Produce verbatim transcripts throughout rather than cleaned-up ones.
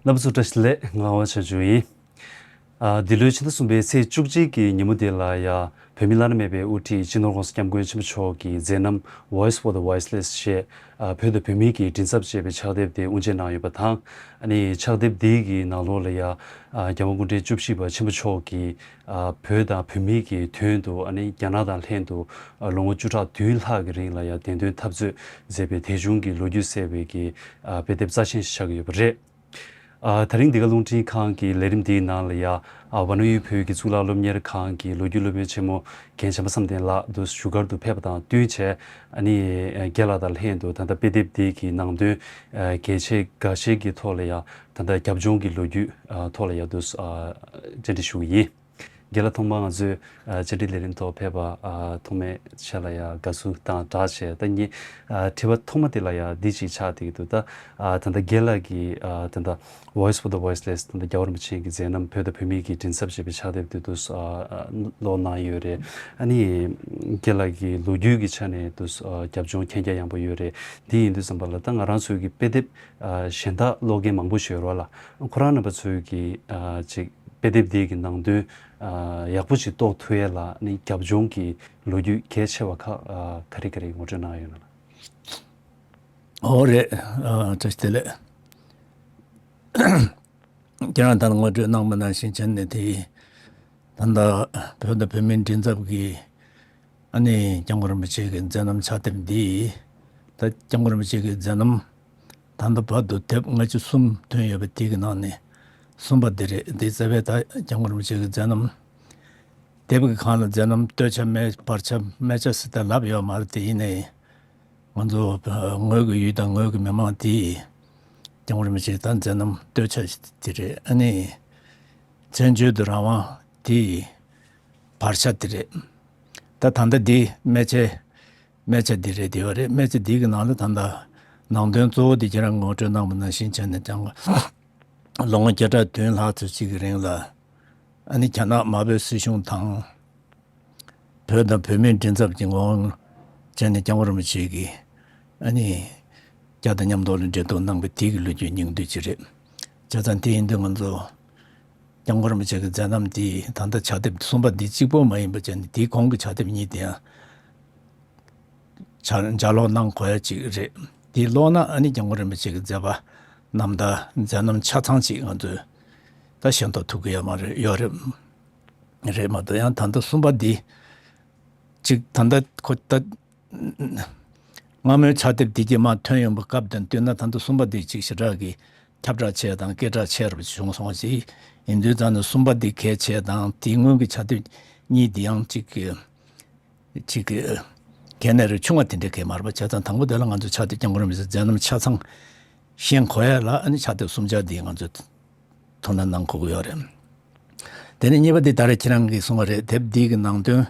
རྣམ་པ་ཚོ་བཀྲ་ཤིས་བདེ་ལེགས། ངག་དབང་བྱང་ཆུབ་ཡིན། ཨ། འདི་ལོའི་ཕྱི་ཟླ་གསུམ་པའི་ཚེས་བཅུ་གཅིག་གི་ཉིན་མོ་དེ་ལ་ཡ། བོད་མི་བླ་ན་མེད་པའི་དབུ་ཁྲིད་སྤྱི་ནོར་༸གོང་ས་༸སྐྱབས་མགོན་ཆེན་པོ་མཆོག་གི་མཛད་རྣམ་Voice for the Voiceless ཞེས། ཨ། བོད་དང་བོད་མིའི་གི་མགྲིན་ཚབ་ཅེས་པའི་ཕྱག་དེབ་དེ་དབུ་འབྱེད་གནང་ཡོད་པ་དང་། ཨ་ནི་ཕྱག་དེབ་འདིའི་གི་ནང་ལོགས་ལ་ཡ། ཨ། རྒྱལ་བ་སྐུ་ཕྲེང་བཅུ་བཞི་པ་ཆེན་པོ་མཆོག་གིས། ཨ། བོད་དང་བོད་མིའི་གི་དོན་དུ། ཨ་ནི་རྒྱ་ནག་དང་ལྷན་དུ། ཨ། ལོ་ངོ་བཅུ་ཕྲག་བདུན་ལྷག་གི་རིང་ལ་ཡ། བདེན་དོན་འཐབ་རྩོད་མཛད་པའི་དེ་བྱུང་གི་ལོ་རྒྱུས་གསལ་བའི་གི། ཨ། དཔེ་དེབ་རྩ་ཆེན་ཞིག་ཆགས་ཀྱི་ཡོད་པ་རེད། ཨ། དེ་རིང་འདི་ག་རླུང་འཕྲིན་ཁང་གི་ལས་རིམ་འདིའི་ནང་ལ་ཡ། ཨ། ཝཱ་ཎ་ཡུལ་བོད་ཀྱི་གཙུག་ལག་སློབ་གཉེར་ཁང་གི་ལོ་རྒྱུས་སློབ་དཔོན་ཆེན་མོ་རྒན་བྱམས་པ་བསམ་གཏན་ལགས་འདུག་བཞུགས་སྒར་དུ་ཕེབས་པ་དང་བསྟུན་བྱས། ཨ་ནི་རྒན་ལགས་དང་ལྷན་དུ་ད་ལྟ་དཔེ་དེབ་འདི་གི་ནང་དོན། ཨ། གལ་ཆེ་འགའ་ཤས་ཀྱི་ཐོག་ལ་ཡ། ད་ལྟ་རྒྱབ་ལྗོངས་ཀྱི་ལོ་རྒྱུས། ཨ། ཐོག་ལ་ཡ་འདུག་ཨ། བཅར་འདྲི་ཞུ་གི་ཡིན། རྒན་ལགས། ཐོག་མར་ང་ཚོའི། ཨ། བཅར་འདྲི་ལས་རིམ་ཐོག་ཕེབས་པ། ཨ། ཐོག་མའི་ཆ་ལ་ཡ་དགའ་བསུ་དང་སྦྲགས་བྱས། ད་ངའི། ཨ། དྲི་བ་ཐོག་མ་དེ་ལ་ཡ་འདི་ཅིག་ཆགས་བསྡད་ཀྱི་འདུག་ད། ཨ། ད་ལྟ་རྒན་ལགས་ཀྱིས། ཨ། ད་ལྟ་Voice for the Voiceless ད་ལྟ་རྒྱལ་བ་རིན་པོ་ཆེ་གི་མཛད་རྣམ་བོད་དང་བོད་མིའི་གི་མགྲིན་ཚབ་ཅེས་པའི་ཕྱག་དེབ་དེ་འདུག་ཨ། ཨ། ཀློག་གནང་ཡོད་རེད། ཨ་ནི་རྒན་ལགས་ཀྱི་ལོ་རྒྱུས་ཀྱི་ཆ་ནས་འདུག་ཨ། རྒྱབ་ལྗོངས་མཁྱེན་རྒྱ་ཡངས་པོ་ཡོད་རེད། འདི་ཡིན་དུས་ཙམ་པ་ལ་ད་ང་རང་ཚོའི་གི་དཔེ་དེབ། ཨ། གཞན་དག་ཀློག་མཁན་མང་པོ་ཞིག་ཡོད་རེད་བ་ལ། ཁོ་རང་རྣམ་པ་ཚོའི་གི། ཨ། ཅིག་དཔེ་དེབ་འདི་གི་ནང་དོན། ཨ། ཡག་པོ་ཞིག་རྟོགས་ཐུབ་ཡས་ལ་ནི་རྒྱབ་ལྗོངས་ཀྱི་ལོ་རྒྱུས་གལ་ཆེ་བ་ཁག་ཨ། ག་རེ་ག་རེ་ངོ་སྤྲོད་གནང་ཡོད་ན་ལགས། འོ་རེད། ཨ། བཀྲ་ཤིས་བདེ་ལེགས། ཁྱེད་རང་ད་ངོ་སྤྲོད་གནང་བ་ནང་བཞིན་བྱས་ནས་དེ། ད་ལྟ་བོད་དང་བོད་མིའི་མགྲིན་ཚབ་ཀྱི། ཨ་ནི་སྐྱབས་མགོན་རིན་པོ་ཆེ་གི་མཛད་རྣམ་ཕྱག་དེབ་འདི། ད་སྐྱབས་མགོན་རིན་པོ་ཆེ་གི་མཛད་རྣམ། ད་ལྟ་བར་དུ་དེབ་ལྔ་བཅུ་གསུམ་ཐོན་ཡོད་པ་དེ་གི་ནང་ནས་གསུམ་པ་འདི་རེད། འདི་རྩ་བའི་ད་སྐྱབས་མགོན་རིན་པོ་ཆེ་གི་མཛད་རྣམ། དེབ་ཀྱི་སྒང་ལ་མཛད་རྣམ་སྟོད་ཆ་སྨད་བར་ཆ་སྨད་ཆ་ཟེར་ཏེ་ལབ་ཡོད་མ་རེད། དེ་ཡིན་ནའི་ང་ཚོ་ངོས་ཀྱི་ཡུལ་དང་ངོས་ཀྱི་མི་མང་དེས་སྐྱབས་མགོན་རིན་པོ་ཆེ་ད་མཛད་རྣམ་སྟོད་ཆ་དེ་རེད། ཨ་ནི་བཙན་བྱོལ་དུ་རང་དབང་དེ་བར་ཆ་དེ་རེད། ད་ད་ལྟ་འདི་སྨད་ཆའི་སྨད་ཆ་འདི་རེད། དེ་བ་རེད། སྨད་ཆ་འདི་གི་ནང་ལ་ད་ལྟ་ནང་དོན་གཙོ་བོ་འདི་ཁྱེད་རང་ངོ་སྤྲོད་གནང་བ་ནང་བཞིན་བྱས་ནས་ཀྱང་ལོ་ངོ་བརྒྱ་ཕྲག་བདུན་ལྷག་ཙམ་ཅིག་གི་རིང་ལ་ཨ་ནི་རྒྱ་ནག་དམར་པོའི་སྲིད་གཞུང་དང་བོད་དང་བོད་མིའི་མགྲིན་ཚབ་ཀྱི་ངོ་བོ་བྱས་ནས་སྐྱབས་མགོན་རིན་པོ་ཆེ་གིས་ཨ་ནི་རྒྱ་དང་མཉམ་དུ་ལ་འབྲེལ་གཏུག་གནང་བའི་དེ་གི་ལོ་རྒྱུས་སྙིང་བསྡུས་ཅིག་རེད། བྱས་ཙང་དེ་ཡིན་དུས་ང་ཚོ་སྐྱབས་མགོན་རིན་པོ་ཆེ་གི་མཛད་རྣམ་འདི་ད་ལྟ་ཕྱག་དེབ་གསུམ་པ་འདི་གཅིག་པོ་མ་ཡིན་པ་བྱས་ནས་དེའི་གོང་གི་ཕྱག་དེབ་གཉིས་དེ་ཡང་ཕྱག་ཕྱག་ཀློག་གནང་དགོས་ཡ་གཅིག་རེད། དེ་ཀློག་ན་ཨ་ནི་སྐྱབས་མགོན་རིན་པོ་ཆེ་གི་མཛད་པ་རྣམ་ཐར་མཛད་རྣམ་ཆ་ཚང་གཅིག་ང་ཚོས་ད་ཤེས་རྟོགས་ཐུབ་ཀྱི་ཡོད་མ་རེད། ཡོད་རེད། རེད་མ་གཏོགས་ཡང་ད་ལྟ་གསུམ་པ་འདི་གཅིག་ད་ལྟ་ཁོ་ད་སྔ་མོའི་ཕྱག་དེབ་འདི་གྱི་མར་ཐོན་ཡོང་བའི་སྐབས་དང་བསྟུན་ན་ད་ལྟ་གསུམ་པ་འདི་གཅིག་ཞེ་དྲག་གི་ཁྱབ་བསྒྲགས་ཆེ་དང་སྐད་གྲགས་ཆེ་རུ་བྱུང་སོང་ཞིག་ཡིན་དུས་ཙང་ནས་གསུམ་པ་འདི་གལ་ཆེ་དང་དེའི་སྔོན་གྱི་ཕྱག་དེབ་གཉིས་འདི་ཡང་གཅིག་གི་གཅིག་གི་གལ་གནད་རེ་ཆུང་བ་དེ་འདྲ་གལ་མ་རེད་པ། བྱས་ཙང་དང་པོ་དེ་ལ་ང་ཚོ་ཕྱག་དེབ་སྐྱབས་མགོན་རིན་པོ་ཆེའི་མཛད་རྣམ་ཆ་ཚང་ཤེས་དགོས་ཡ་ལ་ཨ་ནི་ཕྱག་དེབ་གསུམ་ཆ་འདི་ང་ཚོས་ཐུགས་སྣང་གནང་དགོས་ཀྱི་ཡོད་རེད། དེ་ནས་གཉིས་པ་འདི་ད་རེས་ཁྱེད་རང་གིས་གསུངས་པ་རེད། དེབ་འདི་གི་ནང་དོན་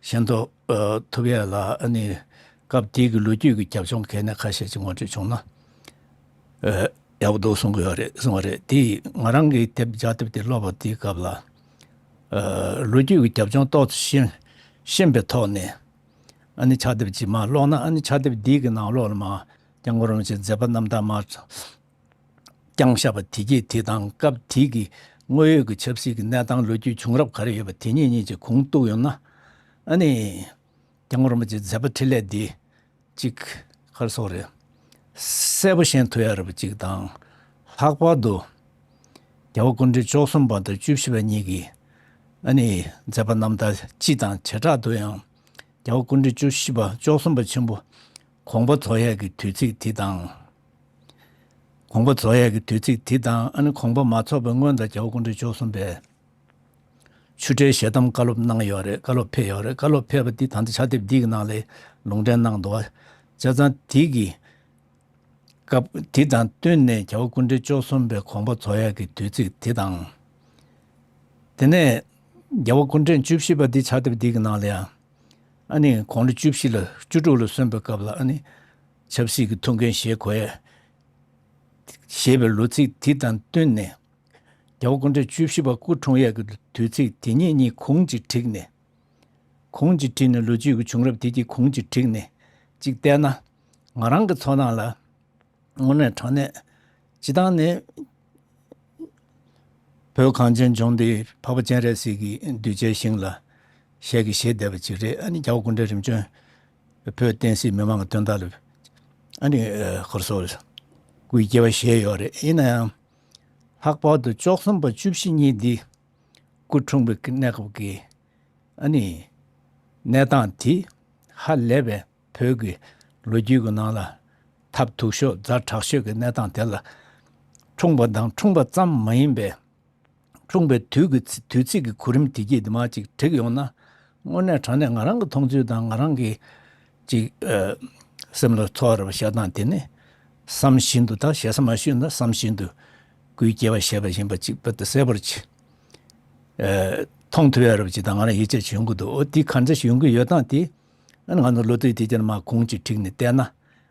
ཤེས་རྟོགས་ཨ་ཐུབ་ཡ་ལ་ཨ་ནི་སྐབས་དེའི་གི་ལོ་རྒྱུས་ཀྱི་རྒྱབ་ལྗོངས་གལ་གནད་ཁ་ཤས་ཅིག་ངོ་སྤྲོད་བྱུང་ན་ཨ་ཡག་པོ་འདུག་གསུང་གི་ཡོད་རེད། གསུང་བ་རེད། དེ་ང་རང་གིས་དེབ་ཕྱག་དེབ་དེ་ཀློག་པ་དེའི་སྐབས་ལ་ཨ་ལོ་རྒྱུས་ཀྱི་རྒྱབ་ལྗོངས་ཏོག་ཙམ་ཤེས་ཤེས་པའི་ཐོག་ནས་ཨ་ནི་ཕྱག་དེབ་ཅིག་མར་ཀློག་ན་ཨ་ནི་ཕྱག་དེབ་འདི་གི་ནང་ལོགས་ལ་མར་སྐྱབས་མགོན་རིན་པོ་ཆེའི་མཛད་པ་རྣམ་ཐར་མར་བརྐྱངས་བཞག་པ་དེ་གྱིས་དེ་དང་སྐབས་དེ་གི་དངོས་ཡོད་ཀྱི་ཆབ་སྲིད་ཀྱི་གནས་སྟངས་ལོ་རྒྱུས་བྱུང་རབས་ག་རེ་ཡོད་པ་དེ་གཉིས་གཉིས་ཀྱི་གུང་གཏུགས་ཡོང་ན་ཨ་ནི་སྐྱབས་མགོན་རིན་པོ་ཆེའི་མཛད་པ་འཕྲིན་ལས་འདི་གཅིག་ག་རེ་ཟེར་དགོས་རེད། གསལ་པོ་ཤེས་ཐུབ་ཡ་རེད་པ་གཅིག་དང་། ལྷག་པར་དུ་རྒྱལ་བ་སྐུ་ཕྲེང་བཅུ་གསུམ་པ་དང་བཅུ་བཞི་པ་གཉིས་ཀྱི་ཨ་ནི་མཛད་པ་རྣམ་ཐར་སྤྱི་དང་བྱེ་བྲག་ཏུ་ཡང་རྒྱལ་བ་སྐུ་ཕྲེང་བཅུ་བཞི་པ་བཅུ་གསུམ་པ་ཆེན་པོ་དགོངས་པ་རྫོགས་ཡས་ཀྱི་དུས་ཚིགས་དེ་དང་། དགོངས་པ་རྫོགས་ཡས་ཀྱི་དུས་ཚིགས་དེ་དང་ཨ་ནི་དགོངས་པ་མ་རྫོགས་པའི་སྔོན་དུ་རྒྱལ་བ་སྐུ་ཕྲེང་བཅུ་གསུམ་པས་ཆོས་འབྲེལ་ཞལ་གདམས་བཀའ་སློབ་གནང་ཡོད་རེད། བཀའ་སློབ་ཕེབས་ཡོད་རེད། བཀའ་སློབ་ཕེབས་པ་འདི་ད་ལྟ་ཕྱག་དེབ་འདི་གི་ནང་ལ་ལུང་འདྲེན་གནང་འདུག་བ། བྱས་ཙང་དེ་གི་སྐབས་དེ་དང་བསྟུན་ནས་རྒྱལ་བ་སྐུ་ཕྲེང་བཅུ་གསུམ་པའི་དགོངས་པ་རྫོགས་ཡས་ཀྱི་དུས་ཚིགས་དེ་དང་། དེ་ནས་རྒྱལ་བ་སྐུ་ཕྲེང་བཅུ་བཞི་པ་འདི་ཕྱག་དེབ་འདི་གི་ནང་ལ་ཡང་ཨ་ནི་དགུང་ལོ་བཅུ་བཞི་ལ་བཅུ་དྲུག་ལ་སོན་པའི་སྐབས་ལ་ཨ་ནི་ཆབ་སྲིད་ཀྱི་ཐུགས་འགན་བཞེས་དགོས་ཡས་བཞེས་པའི་ལོ་ཚིགས་དེ་དང་བསྟུན་ནས། རྒྱལ་བ་སྐུ་ཕྲེང་བཅུ་བཞི་པ་སྐུ་འཁྲུངས་ཡས་ཀྱི་དུས་ཚིགས་དེ་གཉིས་གཉིས་གུང་གཅིག་བསྒྲིགས་ནས། གུང་གཅིག་བསྒྲིགས་ནས་ལོ་རྒྱུས་ཀྱི་བྱུང་རབས་དེ་གཉིས་གུང་གཅིག་བསྒྲིགས་ནས་གཅིག་བལྟས་ན། ང་རང་གི་ཚོར་སྣང་ལ་དངོས་གནས་དྲང་གནས་སྤྱི་བཏང་ནས་ བོད་གངས་ཅན་ལྗོངས་འདི་འཕགས་པ་སྤྱན་རས་གཟིགས་ཀྱི་གདུལ་བྱའི་ཞིང་ལ་ཞལ་གྱིས་བཞེས་བསྡད་པ་ཅིག་རེད། ཨ་ནི་རྒྱལ་བ་སྐུ་ཕྲེང་རིམ་བྱོན་བོད་བསྟན་སྲིད་མི་མང་གི་དོན་དག་ལ་ཨ་ནི་ཁོར་སོ་སྐུའི་སྐྱེ་བ་བཞེས་ཡོད་རེད། ཡིན་ན་ཡང་ལྷག་པར་དུ་བཅུ་གསུམ་པ་བཅུ་བཞི་གཉིས་འདི་སྐུ་འཁྲུངས་པའི་གནས་སྐབས་ཀྱི་ཨ་ནི་གནས་སྟངས་དེ་ཧ་ལས་པའི་བོད་ཀྱི་ལོ་རྒྱུས་ཀྱི་ནང་ལ་ཐབས་སྡུག་ཤོས་ཛ་དྲག་ཤོས་ཀྱི་གནས་སྟངས་དེ་ལ་འཁྲུངས་པ་དང་འཁྲུངས་པ་ཙམ་མ་ཡིན་པའི་འཁྲུངས་པའི་དུས་ཀྱི་ཚི་དུས་ཚིགས་ཀྱི་གོ་རིམ་དེ་གྱིས་དེ་མ་ཅིག་བསྒྲིགས་ཡོང་ན། དངོས་གནས་དྲང་གནས་ང་རང་གི་མཐོང་ཚུལ་དང་ང་རང་གི་ཅིག་ཨ་སེམས་ལ་ཚོར་བ་བཤད་སྟངས་དེ་ནི་བསམ་བཞིན་དུ། ད་ཞེ་ས་མ་ཞུས་ན་བསམ་བཞིན་དུ་སྐུའི་སྐྱེ་བ་བཞེས་པ་ཡིན་པ་ཅིག་དཔེ་ད་གསལ་པོར་ཅིག་ཨ་མཐོང་ཐུབ་ཡ་རབ་ཅིག་དང་ང་རང་ཡིད་ཆེས་ཡོང་གི་འདུག། འོ་དེ་གང་འདྲ་ཞིག་ཡོང་གི་ཡོད་སྟངས་དེ་ཨ་ནི་ང་ཚོ་ལོ་དུས་དེ་ཅན་མ་གོང་ཅིག་བསྒྲིགས་ནས་བལྟས་ན།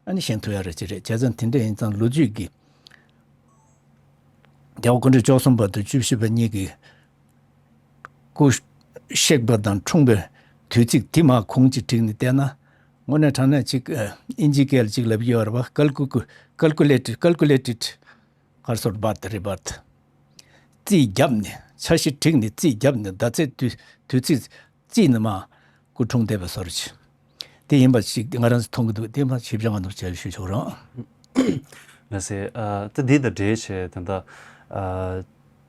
ཨ་ནི་ཤེས་ཐུབ་ཡ་རེ་ཅིག་རེད། བྱས་ཙང་དེ་འདྲ་ཡིན་ཙང་ལོ་རྒྱུས་ཀྱི་རྒྱལ་བ་སྐུ་ཕྲེང་བཅུ་གསུམ་པ་དང་བཅུ་བཞི་པ་གཉིས་ཀྱི་སྐུ་གཤེགས་པ་དང་འཁྲུངས་པའི་དུས་ཚིགས་དེ་མ་གོང་ཅིག་བསྒྲིགས་ནས་བལྟས་ན། དངོས་གནས་དྲང་གནས་ཅིག་ཨ་ཨིན་ཇི་སྐད་ལ་ཅིག་ལབ་ཀྱི་ཡོད་རེད་པ། ཀལ་ཀུ་ཀུ་ཀལ་ཀུ་ལེ་ཊི་ཀལ་ཀུ་ལེ་ཊི་ཌི་གར་སོར་བར་ཐི་རི་བར་ཐི། རྩིས་བརྒྱབ་ནས་འཆར་གཞི་བསྒྲིགས་ནས་རྩིས་བརྒྱབ་ནས་ཟླ་ཚེས་དུས་དུས་ཚིགས་རྩིས་ནས་མ་སྐུ་འཁྲུངས་བསྡད་པའི་བཟོ་འདྲ་ཅིག་དེ་ཡིན་པ་ཞིག་ང་རང་ཚོ་མཐོང་གི་འདུག། དེ་མ་ཞིབ་ཆ་ང་ཚོ་བྱས་ཞུ་ཆོག་རོགས། ལགས་སེ། ཨ་ད་འདི་དང་འབྲེལ་བྱས་ད་ལྟ་ཨ་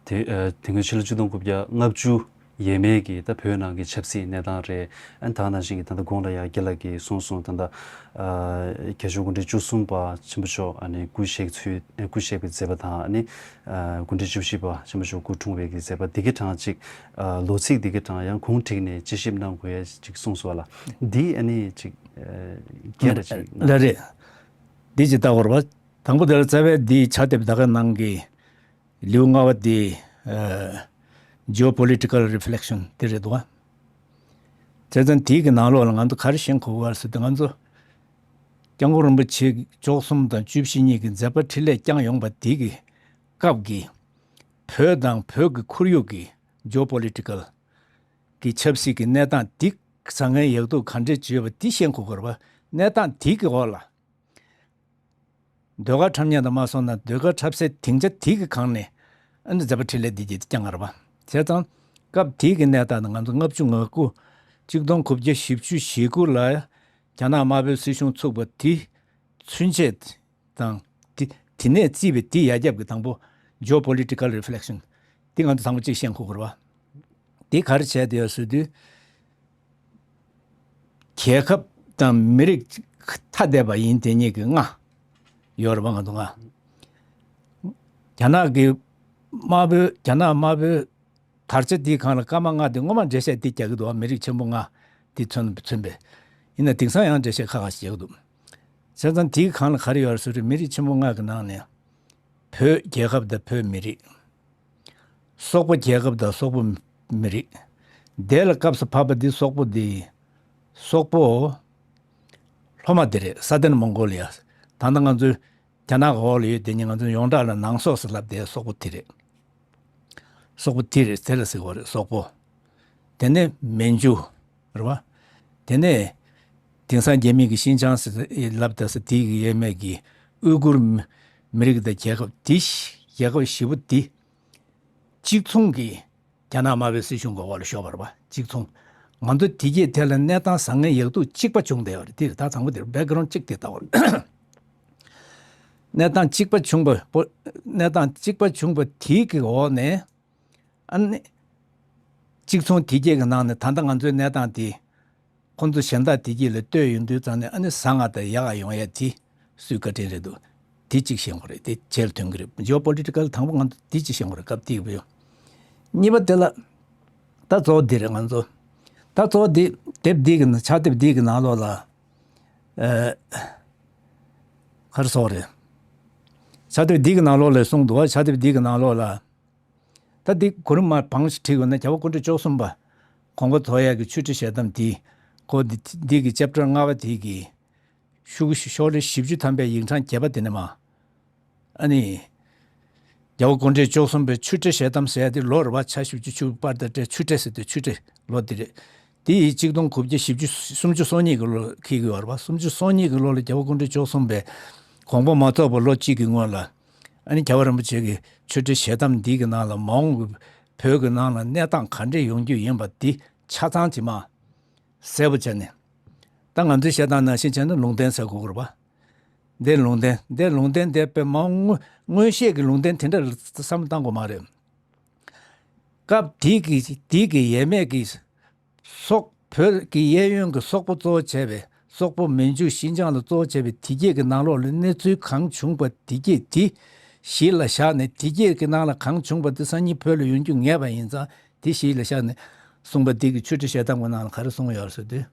དེ་ཨ་དེ་སྔོན་ཕྱི་ལོ་ཆིག་སྟོང་དགུ་བརྒྱ་ལྔ་བཅུ་ཡས་མས་ཀྱི་ད་བོད་ནང་གི་ཆབ་སྲིད་གནས་སྟངས་རེད། ཨ་ད་ནང་བཞིན་གྱི་ད་ལྟ་གོང་ལ་ཡང་རྒན་ལགས་ཀྱིས་གསུངས་སོང་། ད་ལྟ་ཨ་རྒྱལ་མཆོག་སྐུ་ཕྲེང་བཅུ་གསུམ་པ་ཆེན་པོ་མཆོག་ཨ་ནི་སྐུ་གཤེགས་ཚུལ་སྐུ་གཤེགས་པའི་མཛད་པ་དང་། ཨ་ནི་ཨ་སྐུ་ཕྲེང་བཅུ་བཞི་པ་ཆེན་པོ་མཆོག་སྐུ་འཁྲུངས་པའི་གི་མཛད་པ་འདི་གའི་གྲས་ཅིག་ཨ་ལོ་ཚིགས་འདི་གའི་གྲས་ཡང་གུང་བསྒྲིགས་ནས་དཔྱད་ཞིབ་གནང་དགོས་ཡ་ཅིག་གསུངས་སོང་བ་ལ། འདི་ཨ་ནི་ཅིག་ཨ་རྒྱས་པ་ཅིག་གནང་། ལགས་རེད། འདི་ཅིག་ལྟ་བར་བ། དང་པོ་དེ་ལ་རྩ་བའི་འདིའི་ཕྱག་དེབ་ད་ག་ནང་གི་ལེའུ་ལྔ་པ་འདི་ཨ་Geopolitical Reflection དེ་རེད་འདུག་བ། བྱས་ཙང་དེའི་གི་ནང་ལོགས་ལ་ང་ཚོ་ག་རེ་ཤེས་དགོས་པ་ཟེར་དུས། ང་ཚོ་སྐྱབས་མགོན་རིན་པོ་ཆེ་བཅུ་གསུམ་དང་བཅུ་བཞི་གཉིས་ཀྱི་མཛད་པ་འཕྲིན་ལས་བསྐྱངས་ཡོང་བ་དེ་གི་སྐབས་ཀྱི་བོད་དང་བོད་ཀྱི་ཁོར་ཡུག་གི་Geopolitical གི་ཆབ་སྲིད་ཀྱི་གནས་སྟངས་འདི་བཟང་ངན་ཡག་སྡུག་ག་འདྲས་བྱས་ཡོད་པ་འདི་ཤེས་དགོས་པ་རེད་པ། གནས་སྟངས་དེ་གི་འོག་ལ་ཟློས་གར་འཁྲབ་མཁན་དང་མ་སོང་ན་ཟློས་གར་འཁྲབ་སའི་སྡིངས་ཆ་དེ་གི་སྒང་ནས་ཨ་ནི་མཛད་པ་འཕྲིན་ལས་འདི་གྱིས་བསྐྱངས་པ་རེད་པ། བྱས་ཙང་སྐབས་དེ་གི་གནས་སྟངས་ནི་ང་ཚོ་ལྔ་བཅུ་ང་དགུ་ཆིག་སྟོང་དགུ་བརྒྱ་བཞི་བཅུ་ཞེ་དགུ་ལ་རྒྱ་ནག་དམར་པོའི་སྲིད་གཞུང་ཚུགས་པ་དེ་ཚུན་ཆད་དང་། དེ་དེ་ནས་བརྩིས་པའི་དེ་ཡར་རྒྱབ་ཀྱི་དང་པོ་Geopolitical Reflection དེ་ང་ཚོ་དང་པོ་གཅིག་ཤེས་དགོས་པ་རེད་པ། དེ་ག་རེ་བྱས་ཏེ་ཡོད་ཟེར་དུས། རྒྱལ་ཁབ་དང་མི་རིགས་ཐ་དད་པ་ཡིན་དེ་གཉིས་ཀྱི་ལྔ་ཡོད་རེད་པ། ང་ཚོ་ལྔ། རྒྱ་ནག་གི་དམར་པོའི་རྒྱ་ནག་དམར་པོའི་དར་ཆ་དེའི་སྒང་ལ་སྐར་མ་ལྔ་དེ་སྔོན་མ་འགྲེལ་བཤད་དེ་རྒྱག་གི་འདུག་བ། མི་རིགས་ཆེན་པོ་ལྔ་དེ་མཚོན་མཚོན་པའི། ཡིན་ན་དེང་སང་ཡང་འགྲེལ་བཤད་ཁ་ཁ་ཞིག་རྒྱག་གི་འདུག། བྱས་ཙང་དེའི་སྒང་ལ་ག་རེ་ཡོད་རེད་ཟེར་དུས། མི་རིགས་ཆེན་པོ་ལྔ་གི་ནང་ནས་བོད་རྒྱལ་ཁབ་དང་བོད་མི་རིགས། སོག་པོ་རྒྱལ་ཁབ་དང་སོག་པོ་མི་རིགས། དེ་ལ་སྐབས་སུ་བབས་པ་འདི་སོག་པོ་འདི། སོག་པོ་ལྷོ་མ་འདི་རེད། Southern Mongolia། ད་ལྟ་ང་ཚོའི་རྒྱ་ནག་གི་འོག་ལ་ཡོད་དེ་གཉིས་ང་ཚོ་ཡོངས་གྲགས་ལ་ནང་སོག་ཟེར་ལབ་དེ་སོག་པོ་དེ་རེད། སོག་པོ་དེ་རེད། དེ་ལ་ཟེར་བ་རེད་སོག་པོ། དེ་ནས་མན་ཇུ་རེད་བ། དེ་ནས་དེང་སང་རྒྱ་མི་གི་ཤིན་ཅང་ཟེར་ལབ་དེ་ཟེར་དེ་གི་ཡས་མས་ཀྱི་ཨུ་གུར་མི་མི་རིགས་དང་རྒྱལ་ཁབ་དེ་རྒྱལ་ཁབ་བཞི་པོ་དེ་གཅིག་མཚུངས་ཀྱི་རྒྱ་ནག་དམར་པོའི་སྲིད་གཞུང་གི་འོག་ལ་ཤོར་བ་རེད་པ། གཅིག་མཚུངས། ང་ཚོ་དེ་གས་དེ་ལ་གནས་སྟངས་བཟང་ངན་ཡག་སྡུག་གཅིག་པ་བྱུང་བསྡད་ཡོད་རེད། དེ་རེད། ད་དང་པོ་དེ་རེད། བེག་གི་རོན་གཅིག་དེ་ལྟ་བ་རེད། གནས་སྟངས་གཅིག་པ་བྱུང་བ་པོ། གནས་སྟངས་གཅིག་པ་བྱུང་བ་དེ་གི་འོག་ནས་ཨ་ནི་གཅིག་མཚུངས་དེ་གས་ཀྱི་ནང་ནས་ད་ལྟ་ང་ཚོའི་གནས་སྟངས་དེ། ཁོང་ཚོ་གཞན་དག་དེ་གྱད་ལ་ལྟོས་ཡོང་དུས་ཙང་ནས་ཨ་ནི་བཟང་ང་དང་ཡག་ག་ཡོང་ཡ་དེ་སུའི་བཀའ་དྲིན་རེད་འདུག། དེ་གཅིག་ཤེས་དགོས་རེད། དེ་རྗེས་ལ་ཐོན་གྱི་རེད། Geopolitical དང་པོ་ང་ཚོ་དེ་གཅིག་ཤེས་དགོས་རེད། སྐབས་དེ་གི་བུ། གཉིས་པ་དེ་ལ་ད་གཙོ་བོ་འདི་རེད། ང་ཚོ་ད་གཙོ་བོ་འདི་དེབ་འདི་གི་ནང་ཕྱག་དེབ་འདི་གི་ནང་ལོགས་ལ་ཨ་ག་རེ་ཟེར་དགོས་རེད། ཕྱག་དེབ་འདི་གི་ནང་ལོགས་ལ་གསུངས་འདུག་བ། ཕྱག་དེབ་འདི་གི་ནང་ལོགས་ལ། ད་འདི་གོ་རིམ་མར་བང་ཞིག་བྲིས་ཡོད་ན། རྒྱལ་བ་སྐུ་ཕྲེང་བཅུ་གསུམ་པ་དགོངས་པ་རྫོགས་ཡག་གི་ཆོས་ཁྲིད་ཞལ་གདམས་འདི་གོ། འདི་འདི་གི་ཅེབ་ཊར་ལྔ་པ་དེ་གི་ཤོག་ཤོག་ལྷེ་བཞི་བཅུ་ཐམ་པའི་ཡིག་ཕྲེང་བརྒྱད་པ་དེ་ནས་མར། ཨ་ནི་རྒྱལ་བ་སྐུ་ཕྲེང་བཅུ་གསུམ་པའི་ཆོས་ཁྲིད་ཞལ་གདམས་ཟེར་ཡ་དེ་ལོ་རེད་བ། ཕྱག་བཞི་བཅུ་ཆུ་པར་དང་སྤྲད་ཆོས་ཁྲིད་ཟེར་དུས་ཆོས་ཁྲིད་ལོ་དེ་རེད། དེ་ཡི་གཅིག་སྟོང་དགུ་བརྒྱ་བཞི་བཅུ་སུམ་ཅུ་སོ་གཉིས་ཀྱི་ལོ་འཁེལ་གྱི་ཡོད་རེད་བ། སུམ་ཅུ་སོ་གཉིས་ཀྱི་ལོ་ལ་རྒྱལ་བ་སྐུ་ཕྲེང་བཅུ་གསུམ་པའི་དགོངས་པ་མ་རྫོགས་པར་ལོ་གཅིག་གི་སྔོན་ལ། ཨ་ནི་རྒྱལ་བ་རིན་པོ་ཆེ་གི་ཆོས་ཁྲིད་ཞལ་གདམས་འདི་གི་ནང་ལ་མ་འོངས་ཀྱི་བོད་ཀྱི་ནང་ལ་གནས་སྟངས་ག་འདྲས་ཡོང་རྒྱུ་ཡིན་པ་འདི་ཆ་ཚང་ཇི་མ་གསལ་པོ་བྱས་ནས། ད་ང་ཚོའི་བཤད་སྟངས་ནང་བཞིན་བྱས་ན་ལུང་བསྟན་ཟེར་དགོས་ཀྱི་རེད་པ། འདི་ལུང་བསྟན་འདི་ལུང་བསྟན་འདི་དཔེ་མ་དངོས་དངོས་བཤད་ཀྱི་ལུང་བསྟན་དེ་འདྲ་ལ་བསམ་བློ་བཏང་དགོས་མ་རེད། སྐབས་དེ་གི་དེ་གི་ཡས་མས་ཀྱི་སོག་བོད་ཀྱི་གཡས་གཡོན་གྱི་སོག་པོ་གཙོ་བོ་བྱས་པའི་སོག་པོ་མན་ཇུ་ཤིན་ཅང་ལ་གཙོ་བོ་བྱས་པའི་དེ་གྱད་ཀྱི་ནང་ལོགས་ལ་གནས་ཚུལ་གང་བྱུང་པ་དེ་གྱད་དེ་གཞི་ལ་བཞག་ནས་དེ་གྱད་ཀྱི་ནང་ལ་གང་བྱུང་པ་དེ་སང་ཉིན་བོད་ལ་ཡོང་རྒྱུ་ངེས་པ་ཡིན་ཙང་དེ་གཞི་ལ་བཞག་ནས་གསུངས་པ་འདི་གི་ཆོས་ཁྲིད་ཞལ་གདམས་ཀྱི་ནང་ལ་ག་རེ་གསུངས་ཡོད་ཟེར་དུས།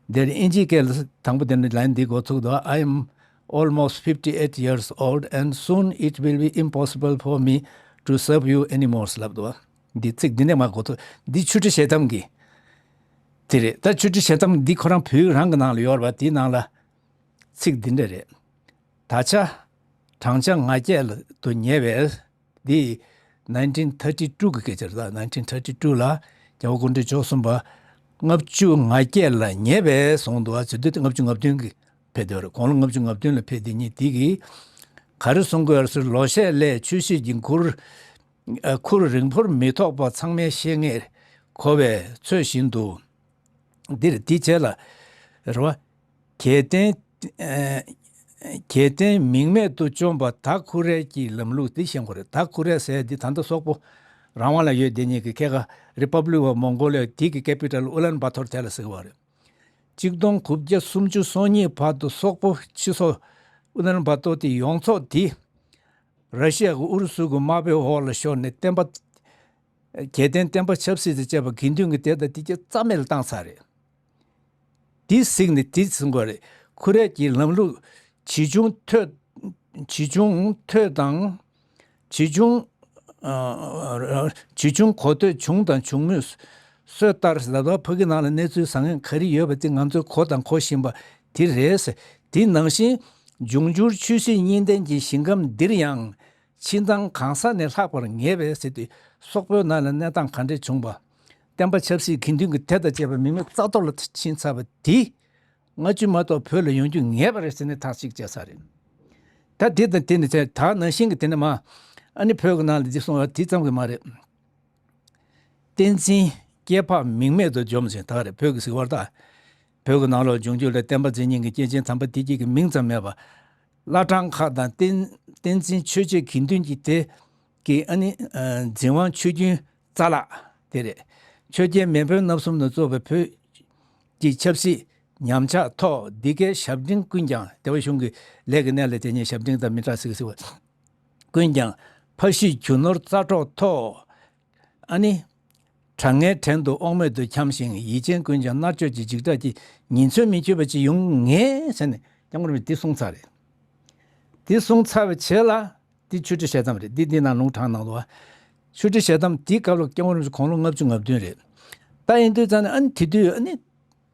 འདིར་ཨིན་ཇིའི་སྐད་ལ་དང་པོ་དེ་ནི་ལན་འདི་འགོ་ཚུགས་འདུག I am almost fifty-eight years old and soon it will be impossible for me to serve you anymore ལབ་འདུག་འདི་ཚིག་འདི་ནས་མར་འགོ་ཚུགས། འདི་ཆོས་ཁྲིད་ཞལ་གདམས་ཀྱི་དེ་རེད། ད་ཆོས་ཁྲིད་ཞལ་གདམས་འདི་ཁོ་རང་བོད་ཡིག་རང་གི་ནང་ལ་ཡོད་རེད་པ། དེའི་ནང་ལ་ཚིག་འདི་འདྲ་རེད། ད་ཆ་བགྲང་བྱ་ང་བརྒྱད་ལ་དུ་ཉེ་བས། འདི་nineteen thirty two གི་སྐད་ཆ་རེད། ད་nineteen thirty two ལ་རྒྱལ་བ་སྐུ་ཕྲེང་བཅུ་གསུམ་པ་ལྔ་བཅུ་ང་བརྒྱད་ལ་ཉེ་བས་གསུངས་འདུག་ཨ་ཟེར་དུས་ལྔ་བཅུ་ང་བདུན་གི་ཕེབས་དུས་རེད། དགུང་ལོ་ལྔ་བཅུ་ང་བདུན་ལ་ཕེབས་དེ་ཉིད་འདི་གིས་ག་རེ་གསུང་དགོས་ཟེར། ལོ་ཤས་ལས་ཆོས་བཤད་ཀྱི་ཁུར་ཨ་ཁུར་རིང་པོར་མི་ཐོགས་པ་ཚང་མས་ཤེས་ངེས་གོ་བས་ཚོད་བཞིན་དུ། འདིར་འདི་བྱས་ལ་རེད་བ། གལ་ཏེ་ཨ་གལ་ཏེ་མིང་མེད་དུ་བཅོམ་པ་ད་ཁུ་རེ་གྱི་ལམ་ལུགས་འདི་ཤེས་དགོས་རེད། ད་ཁུ་རེ་ཟེར་འདི་ད་ལྟ་སོག་པོ་རང་དབང་ལ་ཡོད་དེ་ཉིད་ཀྱི་ཁེ་ཁ་Republic of Mongolia དེ་གི་capital ཨུ་ལན་བ་ཐོར་དེ་ལ་ཟེར་བ་རེད། གཅིག་སྟོང་དགུ་བརྒྱ་སུམ་ཅུ་སོ་གཉིས་བར་དུ་སོག་པོ་སྤྱི་ཚོགས་ཨུ་ལན་བ་ཐོར་དེ་ཡོངས་རྫོགས་དེ་ར་ཤི་ཡ་གི་ཨུ་རུ་སུ་གི་དམག་དཔེ་འོག་ལ་ཤོར་ནས་བསྟན་པ་རྒྱལ་བསྟན་བསྟན་པ་ཆབ་སྲིད་དང་བཅས་པ་དགེ་འདུན་གྱི་སྡེ་དང་དེ་གྱད་རྩ་མེད་ལ་བཏང་ཚར་རེད། དེ་གཟིགས་ནས་དེ་གསུང་དགོས་རེད། ཁུ་རེ་གྱི་ལམ་ལུགས་ཇི་བྱུང་ཐོས་ཇི་བྱུང་ཐོས་དང་ཇི་བྱུང་ཨ་ཇི་བྱུང་གོ་ཐོས་བྱུང་དང་བྱུང་མུས་སྲོལ་ལྟར་ལབ་ལ་ཕ་གི་ནང་ལ་གནས་ཚུལ་བཟང་ངན་ག་རེ་ཡོད་པ་དེ་ང་ཚོས་གོ་དང་གོ་བཞིན་པ་དེ་རེད། དེ་ནང་བཞིན་འབྱུང་འགྱུར་ཆོས་སྲིད་གཉིས་ལྡན་གྱི་ཞིང་ཁམས་འདིར་ཡང་། ཕྱི་མདངས་གང་ས་ནས་ལྷག་པར་ངེས་པས་ཟེར་དུས་སོག་པོའི་ནང་ལ་གནས་སྟངས་ག་འདྲས་བྱུང་བ། བསྟན་པ་ཆབ་སྲིད་དགེ་འདུན་གྱི་སྡེ་དང་བཅས་པ་མིང་མེད་རྩ་གཏོར་ལ་ཕྱིན་ཚར་བ་དེ་སྔ་ཕྱི་མ་གཏོགས་བོད་ལ་ཡོང་རྒྱུ་ངེས་པ་རེད་ཟེར་ནས་ཐག་གཅིག་བཅད་ས་རེད། ད་དེ་དང་དེ་ནི་ཚེ་ད་ནང་བཞིན་གྱི་དེ་ནི་མ་ཨ་ནི་བོད་ཀྱི་ནང་ལ་འདི་གསུང་བ་དེ་ཙམ་གྱི་མ་རེད། བསྟན་འཛིན་སྐྱེས་འཕགས་མིང་མེད་དུ་འཇོམས་ཟེར་ད་རེད། བོད་ཀྱི་ཟེར་བར་ད་བོད་ཀྱི་ནང་ལོགས་འབྱུང་འགྱུར་ལ་བསྟན་པ་འཛིན་མཁན་གྱི་སྐྱེས་ཆེན་དམ་པ་དེ་གྱད་ཀྱི་མིང་ཙམ་མེད་པ། བླ་བྲང་ཁག་དང་བསྟན་བསྟན་འཛིན་ཆོས་རྗེ་དགེ་འདུན་གྱི་སྡེ་གི་ཨ་ནི་འཛིན་དབང་ཆོས་རྒྱུན་རྩ་ལག་དེ་རེད། ཆོས་རྒྱལ་མེས་དབོན་རྣམ་གསུམ་ལ་སོགས་པའི་བོད་ཀྱི་ཆབ་སྲིད་ཉམས་ཆག་ཐོག་འདི་གའི་ཞབས་འབྲིང་ཀུན་ཀྱང་སྡེ་པ་གཞུང་གི་ལས་ཀྱི་གནས་ལ་དེ་ཉིད་ཞབས་འབྲིང་དང་མི་དྲག་ཟེར་གྱི་ཟེར་བ་ཀུན་ཀྱང་ཕ་གཞིས་རྒྱུ་ནོར་རྩ་འཕྲོག་ཐོག་ཨ་ནི། གྲང་ངར་བྲན་དུ་དབང་མེད་དུ་འཁྱམས་ཤིང་ཡིད་ཅན་ཀུན་ཀྱང་མནར་གཅོད་ཀྱི་འཇིགས་སྐྲག་གིས་ཉིན་མཚན་མི་ཆོད་པ་ཅིག་ཡོང་ངེས་ཟེར་ནས་སྐྱབས་མགོན་རིན་པོ་ཆེས་འདི་གསུངས་ཚར་རེད། འདི་གསུངས་ཚར་བའི་རྗེས་ལ་འདི་ཆོས་ཁྲིད་ཞལ་གདམས་རེད། འདི་འདི་ནང་ལུང་དྲངས་གནང་འདུག་བ། ཆོས་ཁྲིད་ཞལ་གདམས་འདི་སྐབས་ལ་སྐྱབས་མགོན་རིན་པོ་ཆེ་དགུང་ལོ་ལྔ་བཅུ་ང་བདུན་རེད། ད་ཡིན་དུས་ཙང་ནས་ཨ་ནི་དེ་དུས་ཨ་ནི།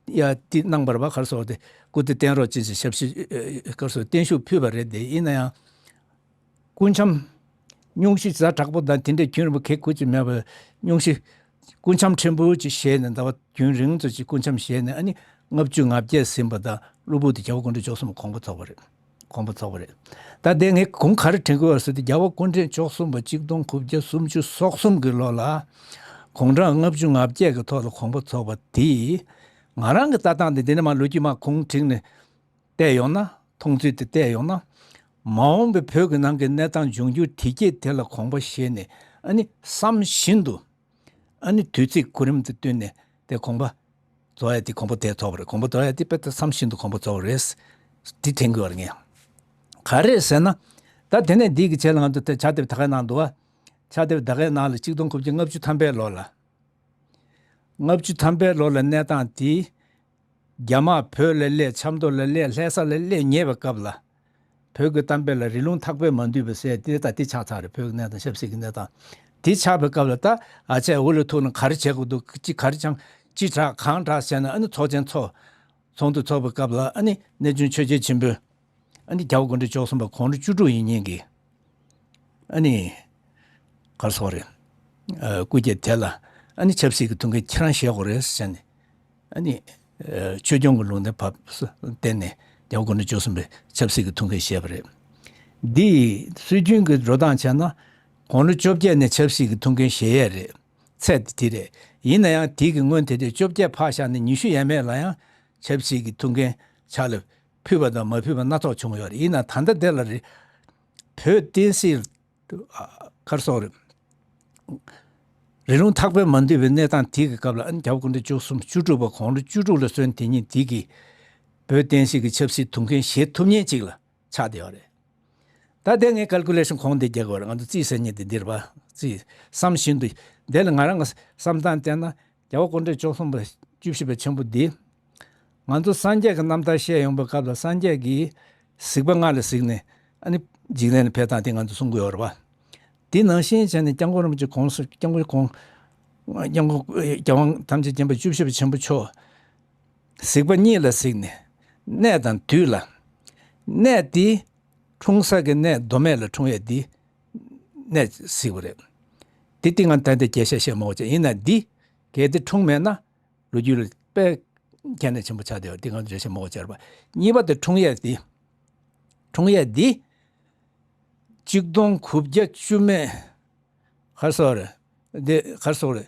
ཡ་དེ་གནང་བར་བ་གར་སོགས་ཏེ་སྐུ་ཚེ་བརྟན་རོགས་ཅེས་ཞབས་ཕྱི་གར་སོགས་བརྟན་བཞུགས་ཕུལ་བ་རེད་དེ། ཡིན་ན་ཡང་སྐུ་འཆམ་སྙུང་གཞི་ཛ་དྲག་པོ་དང་དེ་འདྲའི་རྒྱུན་རིང་པོ་གེགས་ཁུལ་ཅིག་མེད་པར་སྙུང་གཞི་སྐུ་འཆམ་ཕྲན་བུ་ཅིག་བཞེས་ནས་ཟླ་བ་རྒྱུན་རིང་ཙམ་ཅིག་སྐུ་འཆམ་བཞེས་ནས་ཨ་ནི་ལྔ་བཅུ་ང་བརྒྱད་ཟིན་པ་དང་གློ་བུར་དུ་རྒྱལ་བ་སྐུ་ཕྲེང་བཅུ་གསུམ་དགོངས་པ་རྫོགས་པ་རེད། དགོངས་པ་རྫོགས་པ་རེད། ད་དེ་ངས་གོང་ག་རེ་དྲན་གྱི་ཡོད་ཟེར་དུས་རྒྱལ་བ་སྐུ་ཕྲེང་བཅུ་གསུམ་པ་གཅིག་སྟོང་དགུ་བརྒྱ་སུམ་ཅུ་སོ་གསུམ་གྱི་ལོ་ལ་དགུང་གྲངས་ལྔ་བཅུ་ང་བརྒྱད་ཀྱི་ཐོག་ལ་དགོངས་པ་རྫོགས་པ་དེས་ང་རང་གི་ལྟ་སྟངས་དེ་འདི་ནས་མ་ལོ་རྒྱུས་མ་གུང་བསྒྲིགས་ནས་བལྟས་ཡོང་ན། མཐོང་ཚུལ་དེ་བལྟས་ཡོང་ན། མ་འོངས་པའི་བོད་ཀྱི་ནང་གི་གནས་སྟངས་འབྱུང་འགྱུར་དེ་སྐྱེས་དེ་ལ་དགོངས་པ་བཞེས་ནས་ཨ་ནི་བསམ་བཞིན་དུ། ཨ་ནི་དུས་ཚིགས་གོ་རིམ་དུ་བསྟུན་ནས་དེ་དགོངས་པ་རྫོགས་ཡ་དེ་དགོངས་པ་དེ་རྫོགས་པ་རེད། དགོངས་པ་རྫོགས་ཡ་དེ་དཔེ་ད་བསམ་བཞིན་དུ་དགོངས་པ་རྫོགས་རེད། དེ་དྲན་གྱི་ཡོད་རེད་ངས། ག་རེ་ཟེར་ན། ད་དེ་ནས་འདི་གི་ཆེད་ལ་ང་ཚོ་དེ་ཕྱག་དེབ་ད་གའི་ནང་འདུག་བ། ཕྱག་དེབ་ད་གའི་ནང་ལ་གཅིག་སྟོང་དགུ་བརྒྱ་ལྔ་བཅུ་ཐམ་པའི་ལོ་ལ། ལྔ་བཅུ་ཐམ་པའི་ལོ་ལ་གནས་སྟངས་དེ། རྒྱ་དམག་བོད་ལ་སླེབས། ཆབ་མདོ་ལ་སླེབས། ལྷ་ས་ལ་སླེབས་ཉེ་བའི་སྐབས་ལ། བོད་ཀྱི་གཏམ་དཔེ་ལ་རི་ལུང་ཐག་པས་མ་འདུས་པ་ཟེར་དེ་ད་དེ་ཆགས་ཚར་རེད། བོད་ཀྱི་གནས་སྟངས་ཆབ་སྲིད་ཀྱི་གནས་སྟངས་དེ་ཆགས་པའི་སྐབས་ལ་ད་ཨ་ཆས་འུ་ལ་ཐུག་ན་ག་རེ་བྱེད་དགོས་འདུག་ཅི་ག་རེ་བྱང་ཅི་དྲག་གང་དྲག་བྱས་ན་ཨ་ནི་ཚོགས་ཆེན་ཚོགས། ཚོགས་འདུ་ཚོགས་པའི་སྐབས་ལ་ཨ་ནི་གནས་ཆུང་ཆོས་རྒྱལ་ཆེན་པོས། ཨ་ནི་རྒྱལ་བ་སྐུ་ཕྲེང་བཅུ་གསུམ་པ་དགུང་ལོ་བཅུ་དྲུག་ཡིན་མཁན་གྱི། ཨ་ནི། ག་རེ་ཟེར་དགོས་རེད། ཨ་སྐུ་སྐྱེ་དེ་ལ། ཨ་ནི་ཆབ་སྲིད་ཀྱི་ཐུགས་འགན་ཁྱེད་རང་བཞེས་དགོས་རེད་ཟེར་ནས། ཨ་ནི། ཨ་ཆོས་སྐྱོང་གི་ལུང་བསྟན་བབས་བསྟན་ནས་རྒྱལ་བ་སྐུ་ཕྲེང་བཅུ་གསུམ་པས་ཆབ་སྲིད་ཀྱི་ཐུགས་འགན་བཞེས་པ་རེད། འདི་སྲོལ་རྒྱུན་གྱི་འགྲོ་སྟངས་བྱས་ན་དགུང་ལོ་བཅོ་བརྒྱད་ནས་ཆབ་སྲིད་ཀྱི་ཐུགས་འགན་བཞེས་ཡས་རེད། ཚད་དེ་དེ་རེད། ཡིན་ན་ཡང་དེ་གི་སྔོན་དེ་དུས་བཅོ་བརྒྱད་ཕར་བཞག་ནས་ཉི་ཤུ་ཡས་མས་ལ་ཡང་ཆབ་སྲིད་ཀྱི་ཐུགས་འགན་ཕྱག་ལ་ཕུལ་བ་དང་མ་ཕུལ་བ་སྣ་ཚོགས་བྱུང་ཡོད་རེད། ཡིན་ན་ད་ལྟ་དེ་ལ་རེད། བོད་བསྟན་སྲིད་ག་རེ་ཟེར་དགོས་རེད། རི་ལུང་ཐག་པས་མ་འདུས་པའི་གནས་སྟངས་དེ་གི་སྐབས་ལ་ཨ་ནི་རྒྱལ་བ་སྐུ་ཕྲེང་བཅུ་གསུམ་བཅུ་དྲུག་པ་དགུང་ལོ་བཅུ་དྲུག་ལ་སོན་དེ་ཉིད་དེ་གི་བོད་བསྟན་སྲིད་ཀྱི་ཆབ་སྲིད་ཐུགས་འགན་བཞེས་ཐུབ་མཁན་ཅིག་ལ་ཆགས་བསྡད་ཡོད་རེད། ད་དེ་ངས་ཀལ་ཀུ་ལེ་ཤན་གོང་དེ་རྒྱག་དགོས་རེད། ང་ཚོ་རྩིས་ཟེར་མཁན་དེ་འདིར་བ་རྩིས་བསམ་བཞིན་དུ་དེ་ལ་ང་རང་གི་བསམ་སྟངས་བལྟས་ན། རྒྱལ་བ་སྐུ་ཕྲེང་བཅུ་གསུམ་པ་བཅུ་བཞི་པ་ཆེན་པོ་འདི། ང་ཚོ་སངས་རྒྱས་ཀྱི་རྣམ་ཐར་བཤད་ཡོང་བའི་སྐབས་ལ་སངས་རྒྱས་ཀྱིས་གཟིགས་པ་ལྔ་ལ་གཟིགས་ནས་ཨ་ནི་འཇིག་རྟེན་ལ་ཕེབས་སྟངས་དེ་ང་ཚོ་གསུང་གི་ཡོད་རེད་བ། དེ་ནང་བཞིན་བྱས་ནས་སྐྱབས་མགོན་རིན་པོ་ཆེ་གོང་སུ་སྐྱབས་མགོན་གོང་སྐྱབས་མགོན་རྒྱལ་དབང་ཐམས་ཅད་མཁྱེན་པ་བཅུ་བཞི་པ་ཆེན་པོ་མཆོག་གཟིགས་པ་གཉིས་ལ་གཟིགས་ནས་གནས་དང་དུས་ལ། གནས་དེ་འཁྲུངས་ས་གི་གནས་མདོ་སྨད་ལ་འཁྲུངས་ཡས་འདི་གནས་གཟིགས་པ་རེད། དེ་ཏིང་ངེ་འདི་འདྲ་རྒྱས་བཤད་བཤད་མ་དགོས་ཅིག་ཡིན་ན་འདི་གལ་ཏེ་འཁྲུངས་མེད་ན། ལོ་རྒྱུས་ལ་དཔེ་ཁྱད་ནས་ཆེན་པོ་ཆགས་བསྡད་ཡོད། དེ་ང་ཚོ་འགྲེལ་བཤད་མང་པོ་བྱས་པ། གཉིས་པ་དེ་འཁྲུངས་ཡས་འདི། འཁྲུངས་ཡས་འདི། གཅིག་སྟོང་དགུ་བརྒྱ་བཅུ་མེད། ག་རེ་ཟེར་དགོས་རེད། འདི་ག་རེ་ཟེར་དགོས་རེད།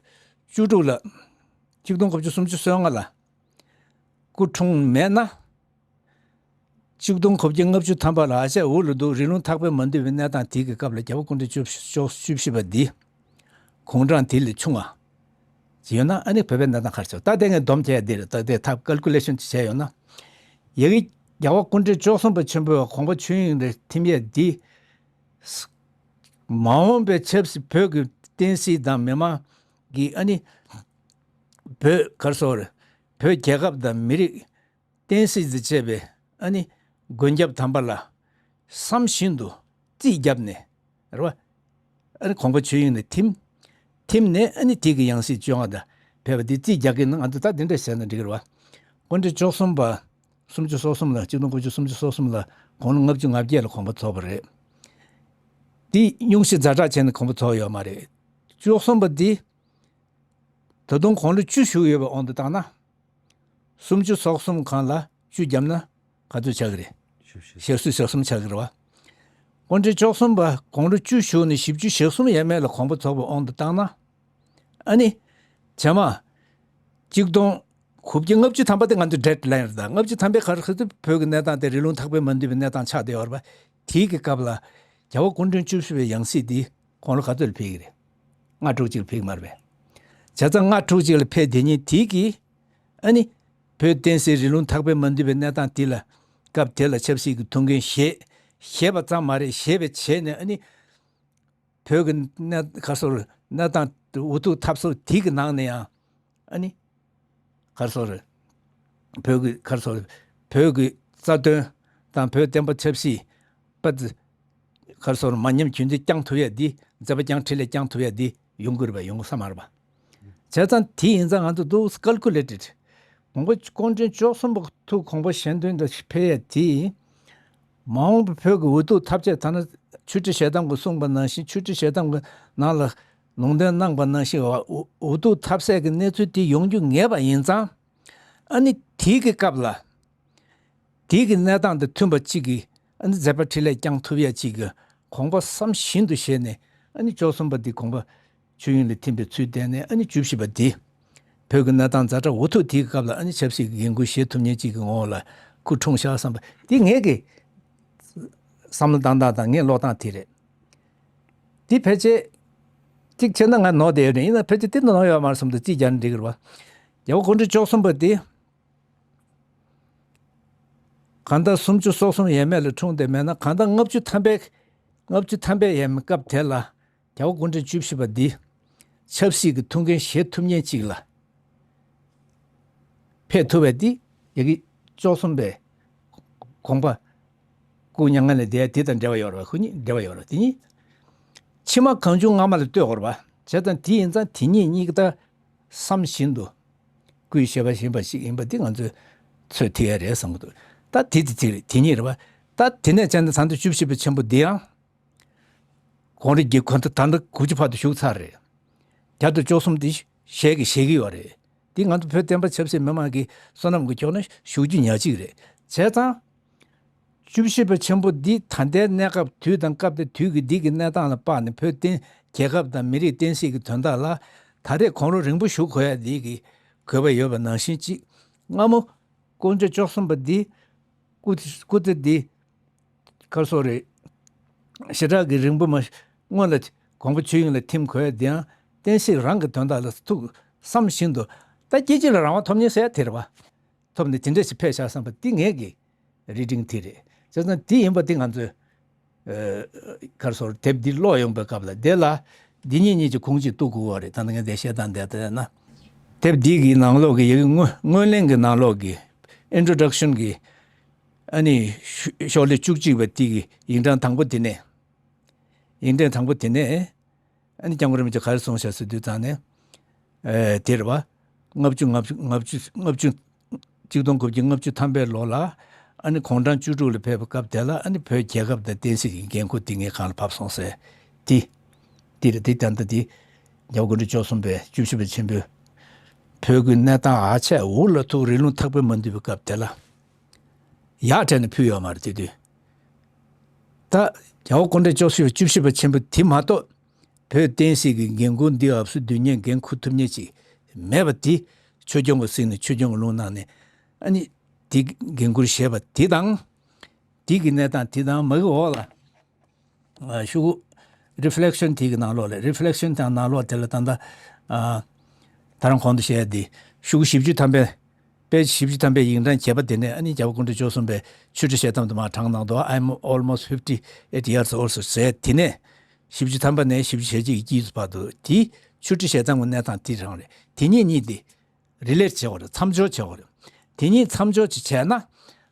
བཅུ་དྲུག་ལ། གཅིག་སྟོང་དགུ་བརྒྱ་སུམ་ཅུ་སོ་ལྔ་ལ། སྐུ་འཁྲུངས་མེད་ན། གཅིག་སྟོང་དགུ་བརྒྱ་ལྔ་བཅུ་ཐམ་པ་ལ་ཨ་ཅག་འུ་ལ་འདུག་རི་ལུང་ཐག་པས་མ་འདུས་པའི་གནས་སྟངས་དེ་གི་སྐབས་ལ་རྒྱལ་བ་སྐུ་ཕྲེང་བཅུ་བཅུ་བཅུ་བཞི་པ་འདི། དགུང་གྲངས་དེ་ལས་ཆུང་བ། ཡོད་ན་ཨ་ནི་བོད་པའི་གནས་སྟངས་ག་རེ་ཆགས། ད་ལྟ་ངས་སྡོམ་བྱས་འདི་རེད། ད་ལྟའི་ཐབས་ཀལ་ཀུ་ལེ་ཤན་བྱས་ཡོད་ན། ཡ་གི་རྒྱལ་བ་སྐུ་ཕྲེང་བཅུ་གསུམ་པ་ཆེན་པོའི་དགོངས་པ་ཆོས་དབྱིངས་ལ་ཐིམ་ཡས་འདི། མ་འོངས་པའི་ཆབ་སྲིད་བོད་ཀྱི་བསྟན་སྲིད་དང་མི་མང་གི་ཨ་ནི། བོད་ག་རེ་ཟེར་དགོས་རེད། བོད་རྒྱལ་ཁབ་དང་མི་རིགས། བསྟན་སྲིད་དང་བཅས་པའི་ཨ་ནི་མགོན་སྐྱབས་དམ་པ་ལ་བསམ་བཞིན་དུ་རྩིས་བརྒྱབ་ནས་རེད་བ། ཨ་ནི་དགོངས་པ་ཆོས་དབྱིངས་ནས་ཐིམ། ཐིམ་ནས་ཨ་ནི་དེ་གི་ཡང་སྲིད་བཅོ་ལྔ་དང་ཕེབས་པ་དེ་རྩིས་རྒྱག་གི་ན་ང་ཚོ་ད་དེ་འདྲ་བྱས་ན་འགྲིག་གི་རེད་བ། སྐུ་ཕྲེང་བཅུ་གསུམ་པ་སུམ་ཅུ་སོ་གསུམ་ལ་གཅིག་སྟོང་དགུ་བརྒྱ་སུམ་ཅུ་སོ་གསུམ་ལ་དགུང་ལོ་ལྔ་བཅུ་ང་བརྒྱད་ལ་དགོངས་པ་རྫོགས་པ་རེད། དེ་སྙུང་གཞི་ཛ་དྲག་བྱས་ནས་དགོངས་པ་རྫོགས་ཡོད་མ་རེད། བཅུ་གསུམ་པ་འདི། ད་དུང་དགུང་ལོ་བཅུ་བཞུགས་ཡོད་པའི་དབང་དུ་བཏང་ན། སུམ་ཅུ་སོ་གསུམ་གང་ལ་བཅུ་བརྒྱབ་ན་ག་ཚོད་ཆགས་ཀྱི་རེད། ཞེ་གསུམ་ཞེ་གསུམ་ཆགས་ཀྱི་རེད་བ། སྐུ་ཕྲེང་བཅུ་གསུམ་པ་དགུང་ལོ་བཅུ་བཞུགས་ནས་བཞི་བཅུ་ཞེ་གསུམ་ཡས་མས་ལ་དགོངས་པ་རྫོགས་པའི་དབང་དུ་བཏང་ན། ཨ་ནི། བྱས་མ། གཅིག་སྟོང་དགུ་བརྒྱ་ལྔ་བཅུ་ཐམ་པ་དེ་ང་ཚོའི་ཌེཌ་ལའིན་རེད། ད་ལྔ་བཅུ་ཐམ་པའི་ཁར་ཁ་ཐུག་བོད་ཀྱི་གནས་སྟངས་དེ་རི་ལུང་ཐག་པས་མ་འདུས་པའི་གནས་སྟངས་ཆགས་བསྡད་ཡོད་རེད་བ། དེའི་གི་སྐབས་ལ། རྒྱལ་བ་སྐུ་ཕྲེང་བཅུ་བཞི་པའི་ཡང་སྲིད་འདི་དགུང་ལོ་ག་ཚོད་ལ་ཕེབས་ཀྱི་རེད། ལྔ་དྲུག་ཅིག་ལ་ཕེབས་ཀྱི་མ་རེད་པས། བྱས་ཙང་ལྔ་དྲུག་ཅིག་ལ་ཕེབས་དེ་ཉིན་དེའི་གི། ཨ་ནི། བོད་བསྟན་སྲིད་རི་ལུང་ཐག་པས་མ་འདུས་པའི་གནས་སྟངས་དེ་ལ། སྐབས་དེ་ལ་ཆབ་སྲིད་ཀྱི་ཐུགས་འགན་བཞེས། བཞེས་པ་ཙམ་མ་རེད། བཞེས་པའི་བྱས་ནས་ཨ་ནི། བོད་ཀྱི་གནས་ག་རེ་ཟེར་གནས་སྟངས་འུ་ཐུག་ཐབས་སོ་དེ་གི་ནང་ནས་ཡང་ཨ་ནི། ག་རེ་ཟེར། བོད་ཀྱི་ག་རེ་ཟེར། བོད་ཀྱི་རྩ་དོན་དང་བོད་བསྟན་པ་ཆབ་སྲིད་པ། ག་རེ་ཟེར། མ་ཉམས་རྒྱུན་འཛིན་བསྐྱང་ཐུབ་ཡ་འདི། མཛད་པ་བསྐྱངས་འཕྲིན་ལས་བསྐྱང་ཐུབ་ཡ་འདི་ཡོང་དགོས་རེད་པ། ཡོང་དགོས་ས་མ་རེད་པ། བྱས་ཙང་དེ་ཡིན་ཙང་ང་ཚོ་འདུག་ཀལ་ཀུ་ལེ་ཊེཌ། དགོངས་པ་སྐུ་ཕྲེང་བཅུ་གསུམ་པ་ཐུགས་དགོངས་པ་གཞན་དོན་དུ་ཕེབས་ཡ་དེ། མ་འོངས་པ་བོད་ཀྱི་འུ་ཐུག་ཐབས་ཅད་ཐ་ན་ཆོས་ཁྲི་ཞལ་གདམས་ཀྱིས་གསུངས་པ་ནང་བཞིན། ཆོས་ཁྲི་ཞལ་གདམས་ཀྱི་ནང་ལ་ལུང་བསྟན་གནང་པ་ནང་བཞིན་འུ་འུ་ཐུག་ཐབས་ཟད་ཀྱི་གནས་ཚུལ་དེ་ཡོང་རྒྱུ་ངེས་པ་ཡིན་ཙང་། ཨ་ནི་དེའི་གི་སྐབས་ལ། དེའི་གི་གནས་སྟངས་དང་མཐུན་པ་གཅིག་གི་ཨ་ནི་མཛད་པ་འཕྲིན་ལས་བསྐྱང་ཐུབ་ཡ་གཅིག་གི་དགོངས་པ་བསམ་བཞིན་དུ་བཞེས་ནས། ཨ་ནི་བཅུ་གསུམ་པ་འདི་དགོངས་པ་ཆོས་དབྱིངས་ལ་ཐིམ་པའི་ཚུལ་བསྟན་ནས། ཨ་ནི་བཅུ་བཞི་པ་འདི་བོད་ཀྱི་གནས་སྟངས་ཛ་དྲག་འུ་ཐུག་དེའི་སྐབས་ལ་ཨ་ནི་ཆབ་སྲིད་ཀྱི་འགན་འཁུར་བཞེས་ཐུབ་མཁན་གཅིག་གི་ངོ་བོ་ལ་སྐུ་འཁྲུངས་ཤག་བསམ་པ་འདི་ངེད་ཀྱི་བསམ་བློ་བཏང་སྟངས་དང་ངའི་ཀློག་སྟངས་དེ་རེད། འདི་ཕལ་ཆེར་གཅིག་བྱས་ན་ང་ནོར་བསྡད་ཡོད་རེད། ཡིན་ན་ཕལ་ཆེར་དེ་ནོར་ཡོད་མ་རེད་བསམ་འདུག་རྩིས་རྒྱག་ན་འགྲིག་གི་རེད་བ། རྒྱལ་བ་སྐུ་ཕྲེང་བཅུ་གསུམ་པ་འདི། གང་ལྟར་སུམ་ཅུ་སོ་གསུམ་ཡས་མས་ལ་འཁྲུངས་བསྡད་མེད་ན། གང་ལྟར་ལྔ་བཅུ་ཐམ་པའི། ལྔ་བཅུ་ཐམ་པའི་ཡས་མས་སྐབས་དེ་ལ་རྒྱལ་བ་སྐུ་ཕྲེང་བཅུ་བཞི་པ་འདི་ཆབ་སྲིད་ཀྱི་ཐུགས་འགན་བཞེས་ཐུབ་མཁན་ཅིག་ལ་ཕེབས་ཐུབ་པ་འདི་ཡ་གི་བཅུ་གསུམ་པའི་དགོངས་པ་སྐུ་མྱ་ངན་ལས་འདས་དེ་དང་འབྲེལ་བ་ཡོད་རེད་བ། ཁོ་གཉིས་འབྲེལ་བ་ཡོད་རེད། དེ་གཉིས་ཕྱི་མ་གང་བྱུང་སྔ་མ་ལ་ལྟོས་དགོས་རེད་བ། བྱས་ཙང་དེ་ཡིན་ཙང་དེ་གཉིས་གཉིས་ཀ་ད། བསམ་བཞིན་དུ་སྐུའི་བཞེད་པ་བཞིན་པ་ཞིག་ཡིན་པ་འདི་ང་ཚོས་ཚོད་ཐིག་ཡ་རེད་བསམ་གྱི་འདུག་ད་དེ་དེ་གཅིག་རེད། དེ་གཉིས་རེད་བ། ད་དེ་ནས་བྱས་ན་ད་ལྟ་བཅུ་བཞི་པ་ཆེན་པོ་འདི་ཡང་དགུང་ལོ་བརྒྱད་ཁོ་ད་ད་ལྟ་དགུ་བཅུ་བར་དུ་བཞུགས་ཚར་རེད། བརྒྱ་དང་བཅུ་གསུམ་འདི་ཞལ་གྱིས་བཞེས་ཀྱི་ཡོད་རེད། འདི་ང་ཚོ་བོད་བསྟན་པ་ཆབ་སྲིད་མི་མང་གི་བསོད་ནམས་ཀྱི་ཕྱོགས་ནས་བཞུགས་རྒྱུ་ཉག་གཅིག་རེད། བྱས་ཙང་། བཅུ་བཞི་པ་ཆེན་པོ་འདི་ད་ལྟའི་གནས་སྐབས་དུས་དང་སྐབས་དེ་དུས་ཀྱི་འདི་གི་གནས་སྟངས་ལ་དཔགས་ནས་བོད་བསྟན་རྒྱལ་ཁབ་དང་མི་རིགས་བསྟན་སྲིད་ཀྱི་དོན་དག་ལ་ད་རེས་གོང་རོལ་རིང་པོ་བཞུགས་དགོས་ཡ་འདི་གི་དགོས་པ་ཡོད་པ་ནང་བཞིན་གཅིག་སྔ་མོ་ཀོང་ཇོ་བཅུ་གསུམ་པ་འདི་སྐུ་སྐུ་ཚེ་འདི་ག་རེ་ཟེར་དགོས་རེད། ཞེ་དྲག་གི་རིང་པོ་མ་སྔོན་ལ་དགོངས་པ་ཆོས་དབྱིངས་ལ་ཐིམ་དགོས་ཡ་འདི་ཡང་བསྟན་སྲིད་རང་གི་དོན་དག་ལ་ཐུགས་བསམ་བཞིན་དུ་ད་སྐྱེ་འཆི་ལ་རང་དབང་ཐོབ་ཉེན་ཟེར་ཡ་དེ་རེད་བ། ཐོབ་ནས་དེ་འདྲ་ཞིག་ཕེབས་བཞག་བསམ་པ་འདི་ངེད་ཀྱི་རེ་འདུན་དེ་རེད། བྱས་ཙང་དེ་ཡིན་པ་དེ་ང་ཚོས་ཨ་ག་རེ་ཟེར་དེབ་འདི་ཀློག་ཡོང་པའི་སྐབས་ལ་དེ་ལ་འདི་གཉིས་གཉིས་ཀྱི་ཁུངས་གཅིག་གཏུག་དགོས་པ་རེད། ད་ནི་ངས་དེ་བཤད་སྟངས་དེ་ལྟར་ན། དེབ་འདི་གི་ནང་ལོགས་ཀྱི་ཡི་གེ་སྔོན་སྔོན་གླེང་གི་ནང་ལོགས་ཀྱི་Introduction་གི་ཨ་ནི་ཤོ་ཤོག་ལེབ་བཅུ་གཅིག་པ་དེ་གི་ཡིག་ཕྲེང་དང་པོ་དེ་ནས། ཡིག་ཕྲེང་དང་པོ་དེ་ནས་ཨ་ནི་སྐྱབས་མགོན་རིན་པོ་ཆེ་ག་རེ་གསུངས་བཞག་ཟེར་དུས་ཙང་ནས། ཨེ་དེ་རེད་བ། ལྔ་བཅུ་ལྔ་བཅུ་ལྔ་བཅུ་ལྔ་བཅུ་གཅིག་སྟོང་དགུ་བརྒྱ་ལྔ་བཅུ་ཐམ་པའི་ལོ་ལ་ཨ་ནི་གུང་ཀྲང་བཅུ་དྲུག་ལ་ཕེབས་པའི་སྐབས་དེ་ལ་ཨ་ནི་བོད་རྒྱལ་ཁབ་དང་བསྟན་སྲིད་ཀྱི་འགན་ཁུར་དེ་ངའི་སྒང་ལ་བབས་སོང་ཟེར། དེ་དེ་རེད། དེ་ད་ལྟ་དེ་རྒྱལ་བ་སྐུ་ཕྲེང་བཅུ་གསུམ་པའི་བཅུ་བཞི་པ་ཆེན་པོས་བོད་ཀྱི་གནས་སྟངས་ཨ་ཆད་འུ་ལ་ཐུག་རི་ལུང་ཐག་པས་མ་འདུས་པའི་སྐབས་དེ་ལ། ཡག་དྲན་ནས་ཕུལ་ཡོད་མ་རེད་དེ་དུས། ད་རྒྱལ་བ་སྐུ་ཕྲེང་བཅུ་བཞི་བཅུ་བཞི་པ་ཆེན་པོ་དེ་མ་གཏོགས་བོད་བསྟན་སྲིད་ཀྱི་འགན་ཁུར་འདི་ཨབ་སུ་བསྡུ་མཁན་འགན་འཁུར་ཐུབ་མཁན་ཅིག་མེད་པ་དེ་ཆོས་སྐྱོང་གི་གསེང་ནས་ཆོས་སྐྱོང་གི་ལུང་གནང་ནས་ཨ་ནི་དེ་འགན་ཁུར་བཞེས་པ་དེ་དང་དེ་གི་གནས་སྟངས་དེ་དང་མ་གི་འོག་ལ། ཤོག་གུ་Reflection་དེ་གི་ནང་ལོགས་ལས་Reflection་དང་ནང་ལོགས་དེ་ལ་ད་ལྟ་ད་རང་གོང་དུ་བཤད་དེ་ཤོག་གུ་བཞི་བཅུ་ཐམ་པའི་དཔེ་བཞི་བཅུ་ཐམ་པའི་ཡིག་ཕྲེང་བརྒྱད་པ་དེ་ནས་ཨ་ནི་རྒྱལ་བ་སྐུ་ཕྲེང་བཅུ་གསུམ་པའི་ཆོས་ཁྲིད་བཤད་ཐམ་དུ་མ་དྲངས་གནང་འདུག I'm almost fifty eight years old ཟེར་དེ་ནས་བཞི་བཅུ་ཐམ་པ་ནས་བཞི་བཅུ་ཞེ་གཅིག་གི་དཀྱིལ་དུ་བར་དུ་དེ་ཆོས་ཁྲིད་བཤད་ཐམ་གི་གནས་སྟངས་དེ་རང་རེད། དེ་གཉིས་གཉིས་དེ། Relate་བྱེད་དགོས་རེད། མཚམས་སྦྱོར་བྱེད་དགོས་རེད། དེ་གཉིས་མཚམས་སྦྱོར་ཅིག་བྱས་ན།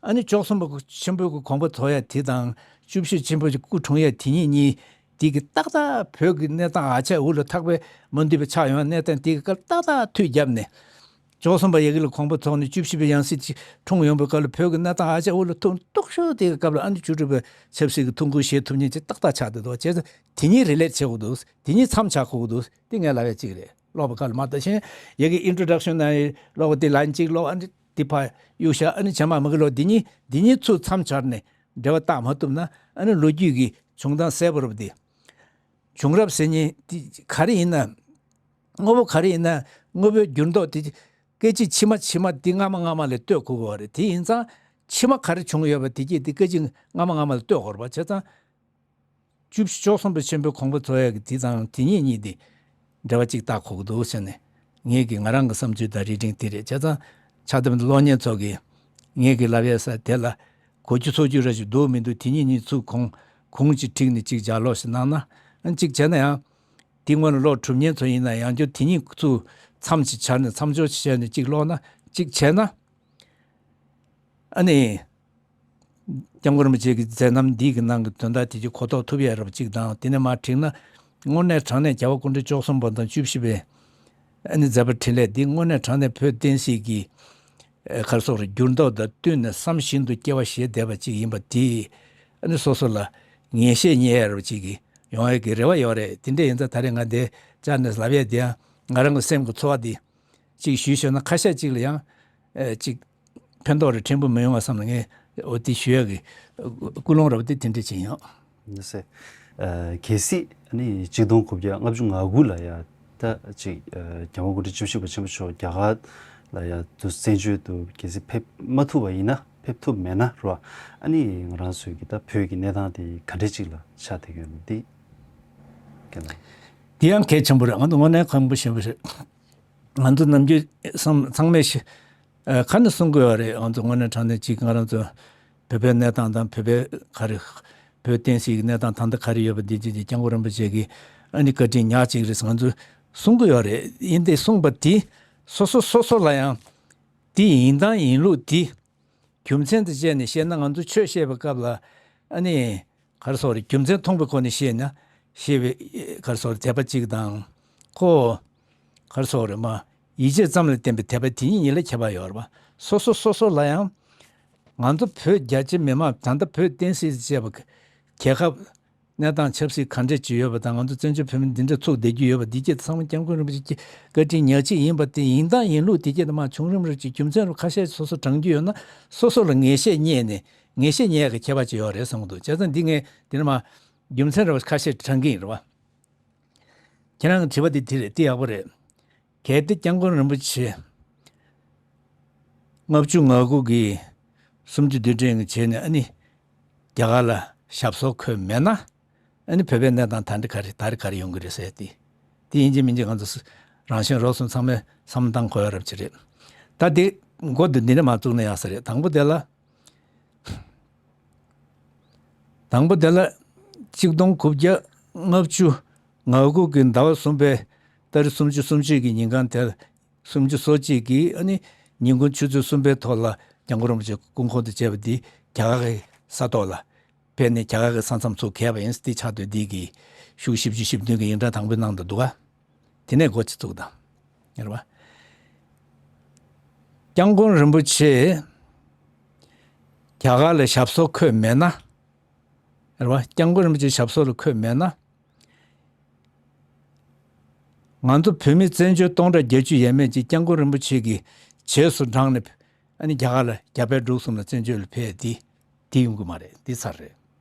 ཨ་ནི་བཅུ་གསུམ་པ་ཆེན་པོའི་གི་དགོངས་པ་རྫོགས་ཡ་དེ་དང་བཅུ་བཞི་ཆེན་པོའི་གི་སྐུ་འཁྲུངས་ཡ་དེ་གཉིས་གཉིས་དེ་གི་ཏག་ཏག་བོད་ཀྱི་གནས་སྟངས་ཨ་ཆད་འུ་ལ་ཐག་པས་མ་འདུས་པ་ཆགས་ཡོང་གནས་སྟངས་དེ་གི་སྐབས་ཏག་ཏག་མཐུད་བརྒྱབ་ནས། བཅུ་གསུམ་པ་ཡ་གི་ལ་དགོངས་པ་རྫོགས་ནས་བཅུ་བཞི་པའི་ཡང་སྲིད་ཅིག་འཁྲུངས་ཡོང་པའི་སྐབས་ལ་བོད་ཀྱི་གནས་སྟངས་ཨ་ཆད་འུ་ལ་ཐུག་སྟོབས་ཤུགས་དེ་གི་སྐབས་ལ་ཨ་ནི་བཅུ་དྲུག་པའི་ཆབ་སྲིད་ཀྱི་ཐུགས་འགན་བཞེས་ཐུབ་མཁན་ཅིག་ཏག་ཏག་ཆགས་བསྡད་འདུག་བྱས་ཙང་དེ་གཉིས་relate བྱེད་དགོས་འདུག་དེ་གཉིས་མཚམས་ཆགས་དགོས་ཀྱི་འདུག་དེ་ངས་ལབ་ཡ་གཅིག་རེད། ཀློག་པའི་སྐབས་ལ་མ་ལྟ་ཞིང་ཡ་གི་Introduction་ནང་ཀློག་པ་དེ་line་གཅིག་ཀློག་ཨ་ནི་དེ་ཕར་གཡུག་བཞག་ཨ་ནི་བྱེ་མ་མ་གི་ཀློག་དེ་གཉིས་དེ་གཉིས་ཚུར་མཚམས་སྦྱར་ནས་འབྲེལ་བ་བཏགས་མ་ཐུབ་ན་ཨ་ནི་ལོ་རྒྱུས་ཀྱི་བྱུང་སྟངས་གསལ་པོ་རེད་པ། དེ་བྱུང་རབས་ཟེར་མཁན་དེ་ག་རེ་ཡིན་ན། དངོས་པོ་ག་རེ་ཡིན་ན་དངོས་པོའི་འགྱུར་ལྡོག་དེ་སྐད་ཅིག་ཕྱི་མ་ཕྱི་མ་དེ་སྔ་མ་སྔ་མ་ལ་ལྟོས་དགོས་ཀྱི་ཡོད་རེད། དེ་ཡིན་ཙང་ཕྱི་མ་ག་རེ་བྱུང་ཡོད་པ་དེ་གྱིས་དེ་སྐད་ཅིག་སྔ་མ་སྔ་མ་ལ་ལྟོས་དགོས་རེད་པ། བྱས་ཙང་། བཅུ་བཅུ་གསུམ་པ་ཆེན་པོའི་དགོངས་པ་རྫོགས་ཡག་གི་དེ་དང་དེ་གཉིས་གཉིས་དེ་འབྲེལ་བ་གཅིག་བཏགས་དགོས་ཀྱི་འདུག་ཟེར་ནས་ངེད་ཀྱི་ང་རང་གི་བསམ་ཚུལ་དང་རེ་འདུན་དེ་རེད། བྱས་ཙང་ཕྱག་དེབ་འདི་ཀློག་མཁན་ཚོ་གིས་ངེད་ཀྱི་ལབ་ཡག་ས་དེ་ལ་གོ་རྒྱུ་ཚོར་རྒྱུ་ར་ཞིག་འདུག་མི་འདུག་དེ་གཉིས་གཉིས་ཚུར་གོང་གོང་གཅིག་བསྒྲིགས་ནས་གཅིག་ལྗགས་ཀློག་ཞིག་གནང་ན་ཨ་གཅིག་བྱས་ན་ཡང་དེ་སྔོན་ལ་ཀློག་གྲུབ་མཁན་ཚོ་ཡིན་ན་ཡང་བསྐྱར་དེ་གཉིས་ཚུར་མཚམས་ཅིག་སྦྱར་ནས་མཚམས་སྦྱོར་ཅིག་བྱས་ནས་གཅིག་ཀློག་ན་གཅིག་བྱས་ན་ཨ་ནི། སྐྱབས་མགོན་རིན་པོ་ཆེ་གི་མཛད་རྣམ་འདི་གི་ནང་གི་དོན་དག་དེ་ཚོ་གོ་རྟོགས་ཐུབ་ཡ་རབ་ཅིག་དང་དེ་ནས་མར་བྲིས་ན་དངོས་གནས་དྲང་གནས་རྒྱལ་བ་སྐུ་ཕྲེང་བཅུ་གསུམ་པ་དང་བཅུ་བཞི་པའི་ཨ་ནི་མཛད་པ་འཕྲིན་ལས་འདི་དངོས་གནས་དྲང་གནས་བོད་བསྟན་སྲིད་ཀྱི་ཨ་ག་རེ་ཟེར་དགོས་རེད། འགྱུར་ལྡོག་དང་བསྟུན་ནས་བསམ་བཞིན་དུ་སྐྱེ་བ་བཞེས་བསྡད་པ་ཅིག་ཡིན་པ་དེ་ཨ་ནི་སོ་སོ་ལ་ངེས་ཤེས་རྙེད་ཡ་རབ་ཅིག་གི་ཡོང་ཡ་གི་རེ་བ་ཡོད་རེད། དེ་འདྲ་ཡིན་ཙང་ད་རེས་ང་འདིར་བཅར་ནས་ལབ་ཡ་དེ་ཡང་ང་རང་གི་སེམས་ཀྱི་ཚོར་བ་འདི་ཅིག་ཞུས་ཤོད་ན་ཁ་ཤས་ཅིག་ལ་ཡང་ཨ་ཅིག་ཕན་ཐོགས་རེ་ཕྲན་བུ་མི་ཡོང་བ་བསམ་ནས་ངས་འོ་དེ་ཞུ་ཡག་གི་ཀུན་སློང་རབ་དེ་དེ་འདྲ་ཅིག་ཡིན། ཡིན་ཟེར། ཨ་གལ་སྲིད་ཨ་ནི་གཅིག་སྟོང་དགུ་བརྒྱ་ལྔ་བཅུ་ང་དགུ་ལ་ཡ་ད་ཅིག་ཨ་རྒྱལ་བ་སྐུ་ཕྲེང་བཅུ་བཞི་པ་ཆེན་པོ་མཆོག་རྒྱ་གར་ལ་ཡ་དུ་བཙན་བྱོལ་དུ་གལ་སྲིད་ཕེབས་མ་ཐུབ་པ་ཡིན་ན་ཕེབས་ཐུབ་མེད་ན་རོ། ཨ་ནི་ང་རང་ཚོའི་གི་ད་བོད་ཀྱི་གནས་སྟངས་དེ་ག་འདྲ་ཅིག་ལ་ཆགས་བསྡད་ཡོད་ན་དེ་ག་ལ། དེ་ཡང་གལ་ཆེན་པོ་རེད། ང་ཚོ་དངོས་གནས་གོ་རིམ་པ་ཞིག་རེད། ང་ཚོ་ནམ་རྒྱུན་བསམ་ཚང་མས་ཤི་ཨ་ཁ་ནས་གསུང་གི་ཡོད་རེད། ང་ཚོ་དངོས་གནས་དྲང་གནས་ཅིག་ང་རང་ཚོ་བོད་པའི་གནས་སྟངས་དང་བོད་པའི་ག་རེ་བོད་བསྟན་སྲིད་ཀྱི་གནས་སྟངས་ད་ལྟ་ག་རེ་ཡོད་པ་འདི་ཅིག་ཅིག་སྐྱབས་མགོན་རིན་པོ་ཆེ་གིས་ཨ་ནི་བཀའ་དྲིན་ཉག་གཅིག་རེད་ང་ཚོ་གསུང་གི་ཡོད་རེད། ཡིན་ཏེ་གསུངས་པ་དེ་སོ་སོ་སོ་སོ་ལ་ཡང་དེ་ཡིན་སྟངས་ཡིན་ལུགས་དེ་རྒྱུ་མཚན་དེ་བྱས་ནས་བཤད་ན་ང་ཚོ་ཆོས་བཤད་པའི་སྐབས་ལ་ཨ་ནི། ག་རེ་ཟེར་དགོས་རེད། རྒྱུ་མཚན་མཐོང་པའི་སྒོ་ནས་བཤད་ན་ཤེས་པའི་ག་རེ་ཟེར་དགོས་རེད། དད་པ་གཅིག་དང་། ཁོ། ག་རེ་ཟེར་དགོས་རེད། མ། ཡིད་ཆེས་ཙམ་ལ་བརྟེན་པའི་དད་པ་དེ་གཉིས་གཉིས་ལ་ཁྱད་པར་ཡོད་རེད་པ། སོ་སོ་སོ་སོ་ལ་ཡང་། ང་ཚོ་བོད་རྒྱ་ཆེ་མི་མང་ད་ལྟ་བོད་བསྟན་སྲིད་ཅེས་པ། རྒྱལ་ཁབ། གནས་སྟངས་ཆབ་སྲིད་ག་འདྲས་ཅིག་ཡོད་པ་དང་ང་ཚོ་བཙན་བྱོལ་བོད་མི་འདི་འདྲ་ཚུགས་བསྡད་རྒྱུ་ཡོད་པ་འདི་སྐད་ཚང་མ་སྐྱབས་མགོན་རིན་པོ་ཆེ་བཀའ་དྲིན་ཉག་གཅིག་ཡིན་པ་དེ་ཡིན་སྟངས་ཡིན་ལུགས་དེ་སྐད་དུ་མ་བྱུང་རིམ་རེ་ཅིག་རྒྱུ་མཚན་རུ་ཁ་ཤས་སོ་སོ་དྲངས་རྒྱུ་ཡོད་ན་སོ་སོ་ལ་ངེས་ཤེས་རྙེད་ནས། ངེས་ཤེས་རྙེད་ཡག་གི་ཁྱད་པར་ཅིག་ཡོད་རེད་བསམ་གྱི་འདུག་བྱས་ཙང་འདི་ངས་འདི་ནས་མར་རྒྱུ་མཚན་རེ་བ་ཁ་ཤས་དྲངས་ཀྱི་ཡིན་རེད་བ། ཁྱེད་རང་གི་དྲི་བ་འདི་འདི་རེད། འདི་ཡག་པོ་རེད། གལ་ཏེ་སྐྱབས་མགོན་རིན་པོ་ཆེ་ལྔ་བཅུ་ང་དགུ་གི་གསུམ་བཅུ་དུས་དྲན་གྱི་རྗེས་ནས་ཨ་ནི་རྒྱ་གར་ལ་ཞབས་སོར་འཁོད་མེད་ན། ཨ་ནི་བོད་པའི་གནས་སྟངས་ད་འདི་ག་རེ་ད་རེ་ག་རེ་ཡོང་གི་རེད་ཟེར་ཏེ། དེ་ཡིན་གཅིག་མིན་གཅིག་ང་ཚོ་རང་གཞན་རོགས་གསུམ་ཚང་མས་བསམ་བློ་བཏང་དགོས་ཡ་རབ་ཅིག་རེད། ད་དེ་འགོ་འདི་འདི་ནས་མར་བཙུགས་ན་ཡག་ས་རེད། དང་པོ་དེ་ལ། དང་པོ་དེ་ལ། གཅིག་སྟོང་དགུ་བརྒྱ་ལྔ་བཅུ་ང་དགུ་གི་ཟླ་བ་གསུམ་པའི་ཏ་རིག་སུམ་ཅུ་སོ་གཅིག་གི་ཉིན་གང་དེར། སུམ་ཅུ་སོ་གཅིག་གི་ཨ་ནི་ཉིན་གུང་ཆུ་ཚོད་གསུམ་པའི་ཐོག་ལ་སྐྱབས་མགོན་རིན་པོ་ཆེ་སྐུ་འཁོར་དང་བཅས་པ་འདི་རྒྱ་གར་གྱི་ས་ཐོག་ལ་ཕེབས་ནས་རྒྱ་གར་གྱི་ས་མཚམས་ཚུར་བརྒལ་བ་ཡིན། འདི་ཆགས་སྡོད་འདི་གི་ཤུག་བཞི་བཅུ་ཞེ་བདུན་གྱི་ཡིག་ཕྲེང་དང་པོའི་ནང་དུ་འདུག་ག་དེ་ནས་འགོ་ཅིག་བཙུགས་དང་། ཡོད་རེད་བ། སྐྱབས་མགོན་རིན་པོ་ཆེ་རྒྱ་གར་ལ་ཞབས་སོར་འཁོད་མེད་ན། ཡོད་རེད་བ། སྐྱབས་མགོན་རིན་པོ་ཆེ་ཞབས་སོར་ལ་འཁོད་མེད་ན། ང་ཚོ་བོད་མི་བཙན་བྱོལ་སྟོང་ཕྲག་བརྒྱད་ཅུ་ཡས་མས་ཀྱིས་སྐྱབས་མགོན་རིན་པོ་ཆེ་གི་རྗེས་སུ་འབྲངས་ནས་ཨ་ནི་རྒྱ་གར་ལ་རྒྱ་བལ་འབྲུག་གསུམ་ལ་བཙན་བྱོལ་ལ་ཕེབས་ཏེ། འདི་ཡོང་གི་མ་རེད། འདི་ཚར་རེད།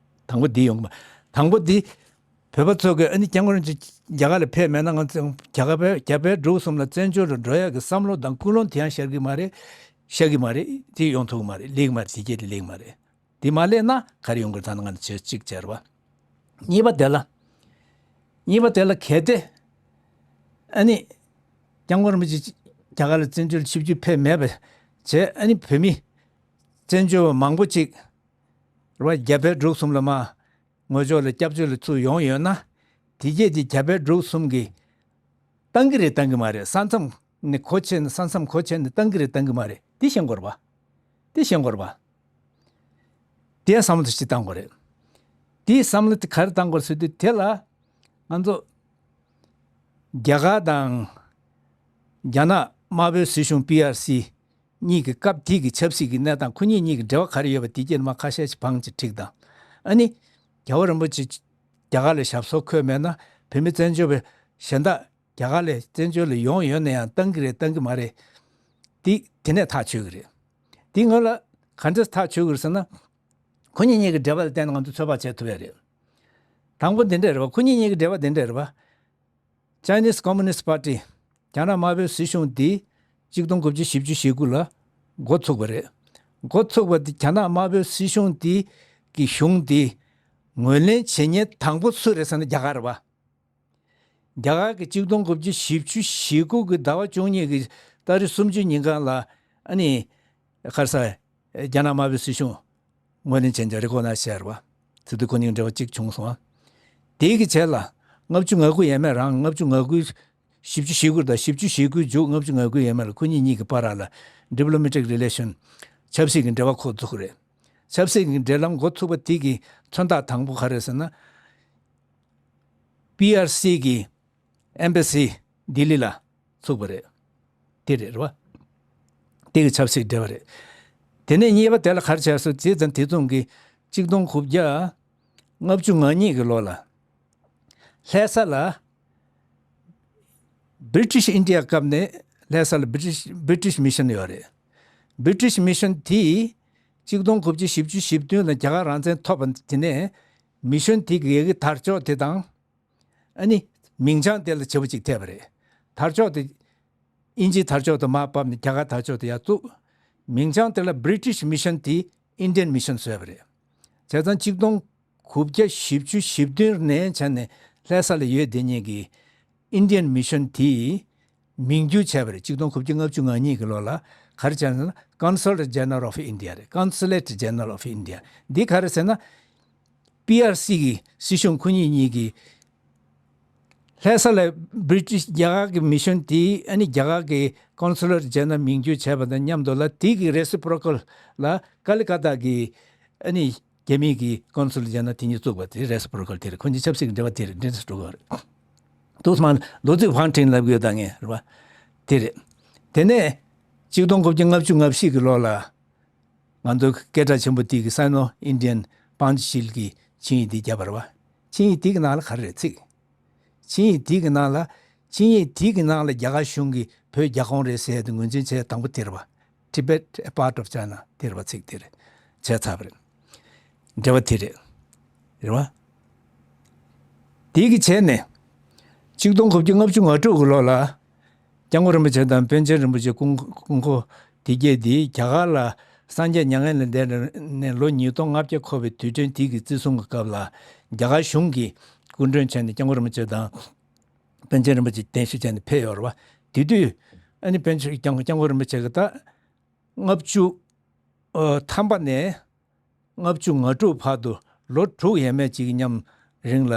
དང་པོ་འདི་ཡོང་གི་མ། དང་པོ་འདི་བོད་པ་ཚོ་གིས་ཨ་ནི་སྐྱབས་མགོན་རིན་པོ་ཆེ་རྒྱ་གར་ལ་ཕེབས་མེད་ན་ང་ཚོ་རྒྱ་གར་བལ་རྒྱ་བལ་འབྲུག་གསུམ་ལ་བཙན་བྱོལ་དུ་འགྲོ་ཡག་གི་བསམ་བློ་དང་ཀུན་སློང་དེ་ཡང་ཤར་གི་མ་རེད། ཤར་གི་མ་རེད། དེ་ཡོང་ཐུབ་གི་མ་རེད། ལེགས་མ་རེད། དེ་སྐད་དེ་ལེགས་མ་རེད། དེ་མ་ལེགས་ན་ག་རེ་ཡོང་གི་རེད། ད་ང་ཚོ་བྱེད་གཅིག་བྱས་རེད་བ། གཉིས་པ་དེ་ལ། གཉིས་པ་དེ་ལ་གལ་ཏེ། ཨ་ནི། སྐྱབས་མགོན་རིན་པོ་ཆེ་རྒྱ་གར་ལ་བཙན་བྱོལ་ཆིབས་བསྒྱུར་ཕེབས་མེད་པ་བྱས། ཨ་ནི་བོད་མི་བཙན་བྱོལ་བ་མང་པོ་ཅིག་རེད་བ། རྒྱ་བལ་འབྲུག་གསུམ་ལ་མར་ངོ་ཕྱོགས་ལ་སྐྱབས་བཅོལ་ལ་ཚུར་ཡོང་ཡོད་ན། དེ་རྗེས་དེ་རྒྱ་བལ་འབྲུག་གསུམ་གྱིས་བཏང་གི་རེད་བཏང་གི་མ་རེད། ས་མཚམས་ནས་གོ་ཆོད་ནས་ས་མཚམས་གོ་ཆོད་ནས་བཏང་གི་རེད་བཏང་གི་མ་རེད། དེ་ཤེས་དགོས་རེད་བ། དེ་ཤེས་དགོས་རེད་བ། དེ་བསམ་བློ་ཅིག་བཏང་དགོས་རེད། དེའི་བསམ་བློ་དེ་ག་རེ་བཏང་དགོས་ཟེར་དུས་དེ་ལ་ང་ཚོ་རྒྱ་གར་དང་རྒྱ་ནག་དམར་པོའི་སྲིད་གཞུང་པི་ཨར་སི་གཉིས་ཀྱི་སྐབས་དེ་གི་ཆབ་སྲིད་ཀྱི་གནས་སྟངས། ཁོ་གཉིས་གཉིས་ཀྱི་འབྲེལ་བ་ག་རེ་ཡོད་པ་དེ་སྐྱེས་མ་ཁ་ཤས་ཤིག་བང་ཅིག་བསྒྲིགས་དང་། ཨ་ནི་རྒྱལ་བ་རིན་པོ་ཆེ་རྒྱ་གར་ལ་ཞབས་སོར་འཁོད་མེད་ན། བོད་མི་བཙན་བྱོལ་བའི་གཞན་དག་རྒྱ་གར་ལ་བཙན་བྱོལ་ལ་ཡོང་ཡོད་ན་ཡང་བཏང་གི་རེད་བཏང་གི་མ་རེད། དེ་དེ་ནས་ཐག་ཆོད་གི་རེད། དེ་སྔོན་ལ་ག་འདྲས་ཐག་ཆོད་གི་རེད་ཟེར་ན། ཁོ་གཉིས་གཉིས་ཀྱི་འབྲེལ་བ་ལ་བརྟེན་ནས་ང་ཚོ་ཚོད་དཔག་བྱེད་ཐུབ་ཡ་རེད། དང་པོ་འདི་འདྲས་རེད་བ། ཁོ་གཉིས་གཉིས་ཀྱི་འབྲེལ་བ་འདི་འདྲས་རེད་བ། Chinese Communist Party། རྒྱ་ནག་དམར་པོའི་སྲིད་གཞུང་འདི་གཅིག་སྟོང་དགུ་བརྒྱ་བཞི་བཅུ་ཞེ་དགུ་ལ་འགོ་ཚུགས་པ་རེད། འགོ་ཚུགས་པ་འདི་རྒྱ་ནག་དམར་པོའི་སྲིད་གཞུང་འདི་གི་གཞུང་འདི་ངོས་ལེན་བྱེད་མཁན་དང་པོ་སུ་རེད་ཟེར་ན་རྒྱ་གར་རེད་བ། རྒྱ་གར་གྱིས་གཅིག་སྟོང་དགུ་བརྒྱ་བཞི་བཅུ་ཞེ་དགུ་གི་ཟླ་བ་བཅུ་གཉིས་ཀྱི་ཏ་རིག་སུམ་ཅུ་ཉིན་གང་ལ་ཨ་ནི་ག་རེ་ཟེར། རྒྱ་ནག་དམར་པོའི་སྲིད་གཞུང་ངོས་ལེན་བྱས་ཀྱང་རེ་ཀོ་ནོ་སི་བྱས་རེད་བ། དེ་དུས་ཁོ་གཉིས་འབྲེལ་བ་གཅིག་བྱུང་སོང་བ། དེའི་གི་རྗེས་ལ་ལྔ་བཅུ་ང་དགུ་ཡས་མས་རང་། ལྔ་བཅུ་ང་དགུ་བཞི་བཅུ་ཞེ་དགུ་དང་བཞི་བཅུ་ཞེ་དགུའི་མཇུག་ལྔ་བཅུ་ང་དགུ་ཡས་མས་ལ་ཁོ་གཉིས་གཉིས་ཀྱི་བར་ལ་diplomatic relation། ཆབ་སྲིད་ཀྱི་འབྲེལ་བ་འགོ་ཚུགས་རེད། ཆབ་སྲིད་ཀྱི་འབྲེལ་ལམ་འགོ་ཚུགས་པ་དེ་གི་མཚོན་རྟགས་དང་པོ་ག་རེ་ཟེར་ན། པི་ཨར་སི་གི་ཨེམ་བྷ་སི་ལྡི་ལི་ལ་ཚུགས་པ་རེད། དེ་རེད་རེད་བ། དེ་གི་ཆབ་སྲིད་འབྲེལ་བ་རེད། དེ་ནས་གཉིས་པ་དེ་ལ་ག་རེ་བྱས་སོང་། དེ་ཙམ་དེ་མཚུངས་ཀྱི་གཅིག་སྟོང་དགུ་བརྒྱ་ལྔ་བཅུ་ང་གཉིས་ཀྱི་ལོ་ལ་ལྷ་ས་ལ་British India སྐབས་ནས་ལྷ་ས་ལ་British British Mission ཡོད་རེད། British Mission དེས་གཅིག་སྟོང་དགུ་བརྒྱ་བཞི་བཅུ་ཞེ་བདུན་ལ་རྒྱ་གར་རང་བཙན་ཐོབ་པ་དེ་ནས་མི་ཤོན་དེ་གི་ཡ་གི་དར་ལྕོག་དེ་དང་། ཨ་ནི་མིང་བྱང་དེ་ལ་བྱེད་པོ་ཅིག་ཐེབས་པ་རེད། དར་ལྕོག་དེ་དབྱིན་ཇིའི་དར་ལྕོག་དེ་མར་ཕབ་ནས་རྒྱ་གར་དར་ལྕོག་དེ་ཡར་བཙུགས། མིང་བྱང་དེ་ལ་British Mission དེ་Indian Mission བཟོས་པ་རེད། བྱས་ཙང་གཅིག་སྟོང་དགུ་བརྒྱ་བཞི་བཅུ་ཞེ་བདུན་ནས་བྱས་ནས་ལྷ་ས་ལ་ཡོད་དེ་གཉིས་ཀྱི་Indian Mission དེ་མིང་བསྒྱུར་བྱས་པ་རེད། གཅིག་སྟོང་དགུ་བརྒྱ་ལྔ་བཅུ་ང་གཉིས་ཀྱི་ལོ་ལ་ག་རེ་བྱས་ན། Consulate General of India རེད། Consulate General of India འདི་ག་རེ་ཟེར་ན། པི་ཨར་སི་གི་སྲིད་གཞུང་ཁོ་གཉིས་གཉིས་ཀྱིས་ལྷ་ས་ལ་British རྒྱ་གར་གྱི་མི་ཤོན་དེ་ཨ་ནི་རྒྱ་གར་གྱི་Consulate General མིང་བསྒྱུར་བྱས་པ་དང་མཉམ་དུ་ལ་དེ་གི་reciprocal ལ་ཀ་ལི་ཀ་ཏ་གི་ཨ་ནི་རྒྱ་མི་གི་Consulate General དེ་གཉིས་བཙུགས་པ་དེ་reciprocal དེ་རེད། ཁོ་གཉིས་ཆབ་སྲིད་ཀྱི་འབྲེལ་བ་དེ་རེད། འདྲེན་སྲིད་འགྲོ་གི་རེད། ཏུས་མང་ལོ་ཙིག་ཧྥང་ཁྲིན་ལབ་ཡོད་ད་ངས་རེད་བ། དེ་རེད། དེ་ནས་གཅིག་སྟོང་དགུ་བརྒྱ་ལྔ་བཅུ་ང་བཞི་གི་ལོ་ལ། ང་ཚོ་སྐད་གྲགས་ཆེན་པོ་དེ་གི་Sino-Indian Partnership གི་ཆིངས་ཡིག་དེ་བརྒྱབ་པ་རེད་བ། ཆིངས་ཡིག་དེ་གི་ནང་ལ་ག་རེ་རེད་ཚིག་ཆིངས་ཡིག་དེ་གི་ནང་ལ། ཆིངས་ཡིག་དེ་གི་ནང་ལ་རྒྱ་གར་གཞུང་གིས་བོད་རྒྱ་ཁོངས་རེད་ཟེར་ཏེ་ངོས་འཛིན་བྱས་དང་པོ་དེ་རེད་བ། Tibet a part of China དེ་རེད་བ། ཚིག་དེ་རེད། བྱས་ཚར་བ་རེད། འབྲེལ་བ་དེ་རེད། རེད་བ། དེ་གི་བྱས་ནས་གཅིག་སྟོང་དགུ་བརྒྱ་ལྔ་བཅུ་ང་དྲུག་གི་ལོ་ལ་སྐྱབས་མགོན་རིན་པོ་ཆེ་དང་པཎ་ཆེན་རིན་པོ་ཆེ་སྐུ་སྐུ་འཁོར་དེ་གྱད་དེ་རྒྱ་གར་ལ་སངས་རྒྱས་མྱ་ངན་ལས་འདས་ནས་ལོ་ཉིས་སྟོང་ལྔ་བརྒྱ་འཁོར་བའི་དུས་དྲན་དེ་གི་བརྩི་སྲུང་གི་སྐབས་ལ་རྒྱ་གར་གཞུང་གི་སྐུ་མགྲོན་བྱས་ནས་སྐྱབས་མགོན་རིན་པོ་ཆེ་དང་པཎ་ཆེན་རིན་པོ་ཆེ་གདན་ཞུ་བྱས་ནས་ཕེབས་ཡོད་རེད་བ། དེ་དུས་ཨ་ནི་པཎ་ཆེན་སྐྱབས་སྐྱབས་མགོན་རིན་པོ་ཆེ་གི་ད་ལྔ་བཅུ་ཨ་ཐམ་པ་ནས་ལྔ་བཅུ་ང་དྲུག་བར་དུ་ལོ་དྲུག་ཡས་མས་ཅིག་གི་མཉམ་རིང་ལ་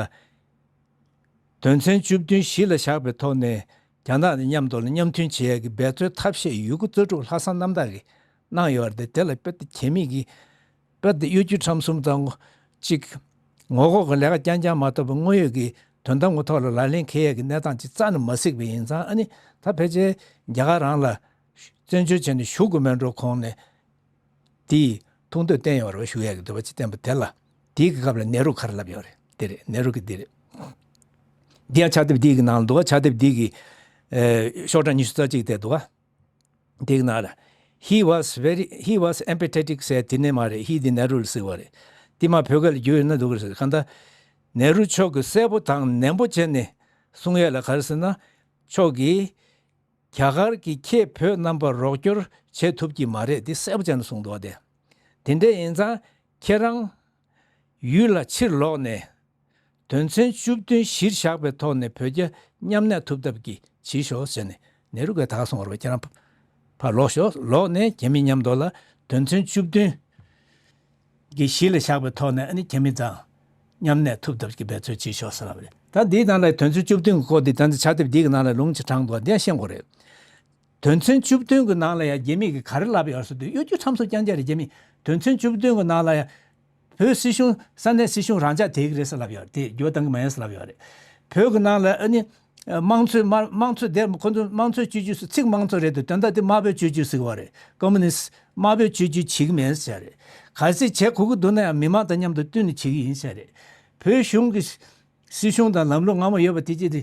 དོན་ཚན་བཅུ་བདུན་གཞི་ལ་བཞག་པའི་ཐོག་ནས་རྒྱ་ནག་དང་མཉམ་དུ་ལ་མཉམ་མཐུན་བྱེད་ཡས་ཀྱི་འབད་རྩོལ་ཐབས་ཤེས་ཡོད་རྒུ་རྩལ་སྤྲུགས་ལྷག་བསམ་རྣམ་དག་གིས་གནང་ཡོད་རེད་དེ། དེ་ལ་དཔེ་དེ་གལ་མི་གི་དཔེ་དེ་གཡོ་སྒྱུ་ཁྲམ་གསུམ་དང་གཅིག་ངོ་ལྐོག་གི་ལས་ཀ་རྐྱང་རྐྱང་མ་གཏོགས་པ་དངོས་ཡོད་ཀྱི་དོན་དམ་གྱི་ཐོག་ལ་ལག་ལེན་འཁེལ་ཡས་ཀྱི་གནས་སྟངས་ཅིག་རྩ་ནས་མ་གཟིགས་པ་ཡིན་ཙང་། ཨ་ནི་ད་ཕལ་ཆེར་རྒྱ་གར་རང་ལ་བཙན་བྱོལ་བྱས་ནས་བཞུགས་དགོས་མེད་འགྲོ་གོང་ནས་དེའི་ཐུགས་འདོད་བསྟན་ཡོད་རེད་བ། བཞུགས་ཡས་ཀྱི་འདོད་པ་ཅིག་བསྟན་པ་དེ་ལ་དེའི་གི་སྐབས་ལ་ནེ་རུ་ག་རེ་ལབ་ཡོད་རེད། དེ་རེད། ནེ་རུ་གི་འདི་རེད། འདི་ཡང་ཕྱག་དེབ་འདི་གི་ནང་ལ་འདུག་ག་ཕྱག་དེབ་འདི་གི་ཨེ་ཤོག་གྲངས་ཉི་ཤུ་རྩ་གཅིག་དེ་འདུག་ག་འདི་གི་ནང་ལ། He was very, he was empathetic ཟེར་དེ་ནས་མ་རེད། ཧི་འདི་ནེ་རུ་ལ་ཟེར་བ་རེད། འདི་མ་བོད་སྐད་ལ་བསྒྱུར་ཡོད་ན་འདུག་གི་རེད། གང་ལྟར་ནེ་རུ་མཆོག་གིས་གསལ་པོ་དང་ནན་པོ་བྱས་ནས་གསུང་ཡས་ལ་ག་རེ་ཟེར་ན། མཆོག་གིས་རྒྱ་གར་གྱིས་ཁྱེད་བོད་རྣམ་པར་རོགས་སྐྱོར་བྱེད་ཐུབ་ཀྱི་མ་རེད། འདི་གསལ་པོ་བྱས་ནས་གསུངས་འདུག་བ། དེ་དེ་འདྲ་ཡིན་ཙང་ཁྱེད་རང་ཡུལ་ལ་ཕྱིར་ལོག་ནས་དོན་ཚན་བཅུ་བདུན་གཞིར་བཞག་པའི་ཐོག་ནས་བོད་རྒྱ་མཉམ་གནས་ཐུབ་ཐབས་ཀྱི་བྱེད་ཤོག་ཟེར་ནས་ནེ་རུ་གིས་ད་ག་གསུངས་པ་རེད་བ། ཁྱེད་རང་ཕར་ལོག་ཤོག་ལོག་ནས་རྒྱ་མི་མཉམ་དུ་ལ་དོན་ཚན་བཅུ་བདུན་གྱི་གཞི་ལ་བཞག་པའི་ཐོག་ནས་ཨ་ནི་རྒྱ་མི་དང་མཉམ་གནས་ཐུབ་ཐབས་ཀྱི་འབད་རྩོལ་བྱེད་ཤོག་ཟེར་ལབ་རེད། ད་འདིའི་ནང་ལ་དོན་ཚན་བཅུ་བདུན་གྱི་སྐོར་འདི་ད་ནི་ཕྱག་དེབ་འདི་གི་ནང་ལ་ལུང་ཅིག་དྲངས་འདུག་འདི་ཡང་ཤེས་དགོས་རེད། དོན་ཚན་བཅུ་བདུན་གྱི་ནང་ལ་ཡང་རྒྱ་མི་གིས་ག་རེ་ལབ་ཡོད་ཟེར་དུས། གཡོ་སྒྱུ་ཁྲམ་གསུམ་རྐྱང་རྐྱང་རེད། རྒྱ་མི་དོན་ཚན་བཅུ་བདུན་གྱི་ནང་ལ་ཡང་བོད་སྲིད་གཞུང་ས་གནས་སྲིད་གཞུང་རང་འཇགས་དེ་གི་རེད་ཟེར་ལབ་ཡོད་རེད། དེ་འགྱུར་བ་གཏང་གི་མ་ཡིན་ཟེར་ལབ་ཡོད་རེད། བོད་ཀྱི་ནང་ལ་ཨ་ནི་དམངས་གཙོའི་དམར་དམངས་གཙོ་དེ་ཁོ་ཚོ་དམངས་གཙོའི་སྤྱོད་བརྗོད་ཟེར། ཚིག་དམངས་གཙོ་རེད་འདུག་དོན་དག་དེ་དམར་པོའི་སྤྱོད་བརྗོད་ཟེར་གྱི་ཡོད་རེད། ཀོམ་མུ་ནིསྟ་དམར་པོའི་སྤྱོད་བརྗོད་བྱེད་ཀྱི་མེད་ཟེར་རེད། གལ་སྲིད་བྱེད་དགོས་ཀྱི་འདུག་ན་ཡང་མི་མང་དང་མཉམ་དུ་བསྟུན་ནས་བྱེད་ཀྱི་ཡིན་ཟེར་རེད། བོད་གཞུང་གི་སྲིད་གཞུང་དང་ལམ་ལུགས་སྔ་མོ་ཡོད་པ་དེ་གཅིག་དེ་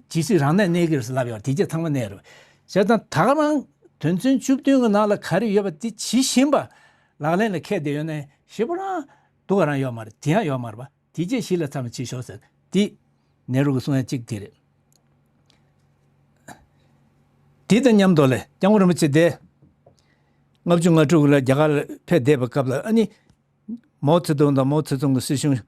ཇི་སྲིད་རང་གནས་གནས་ཀྱི་རེད་ཟེར་ལབ་ཡོད་རེད། དེ་གཅིག་ཚང་མ་གནས་རེད། བྱས་ཙང་ད་ག་རང་དོན་ཚན་བཅུ་བདུན་གྱི་ནང་ལ་ག་རེ་ཡོད་པ་དེ་ཇི་བཞིན་པ་ལག་ལེན་ལ་འཁེལ་བསྡད་ཡོད་ན་ཞེ་པོ་རང་སྡུག་ག་རང་ཡོད་མ་རེད། དེ་ཡང་ཡོད་མ་རེད་པ། དེ་རྗེས་གཞི་ལ་ཚང་མ་བྱེད་ཤོག་ཟེར། དེ་ནེ་རུ་གི་གསུང་ཡ་གཅིག་དེ་རེད། དེ་དང་མཉམ་དུ་ལས་སྐྱབས་མགོན་རིན་པོ་ཆེ་དེ་ལྔ་བཅུ་ང་དྲུག་ལ་རྒྱ་གར་ལ་ཕེབས་བསྡད་པའི་སྐབས་ལ་ཨ་ནི་མའོ་ཙེ་ཏུང་དང་མའོ་ཙེ་ཏུང་གི་སྲིད་གཞུང་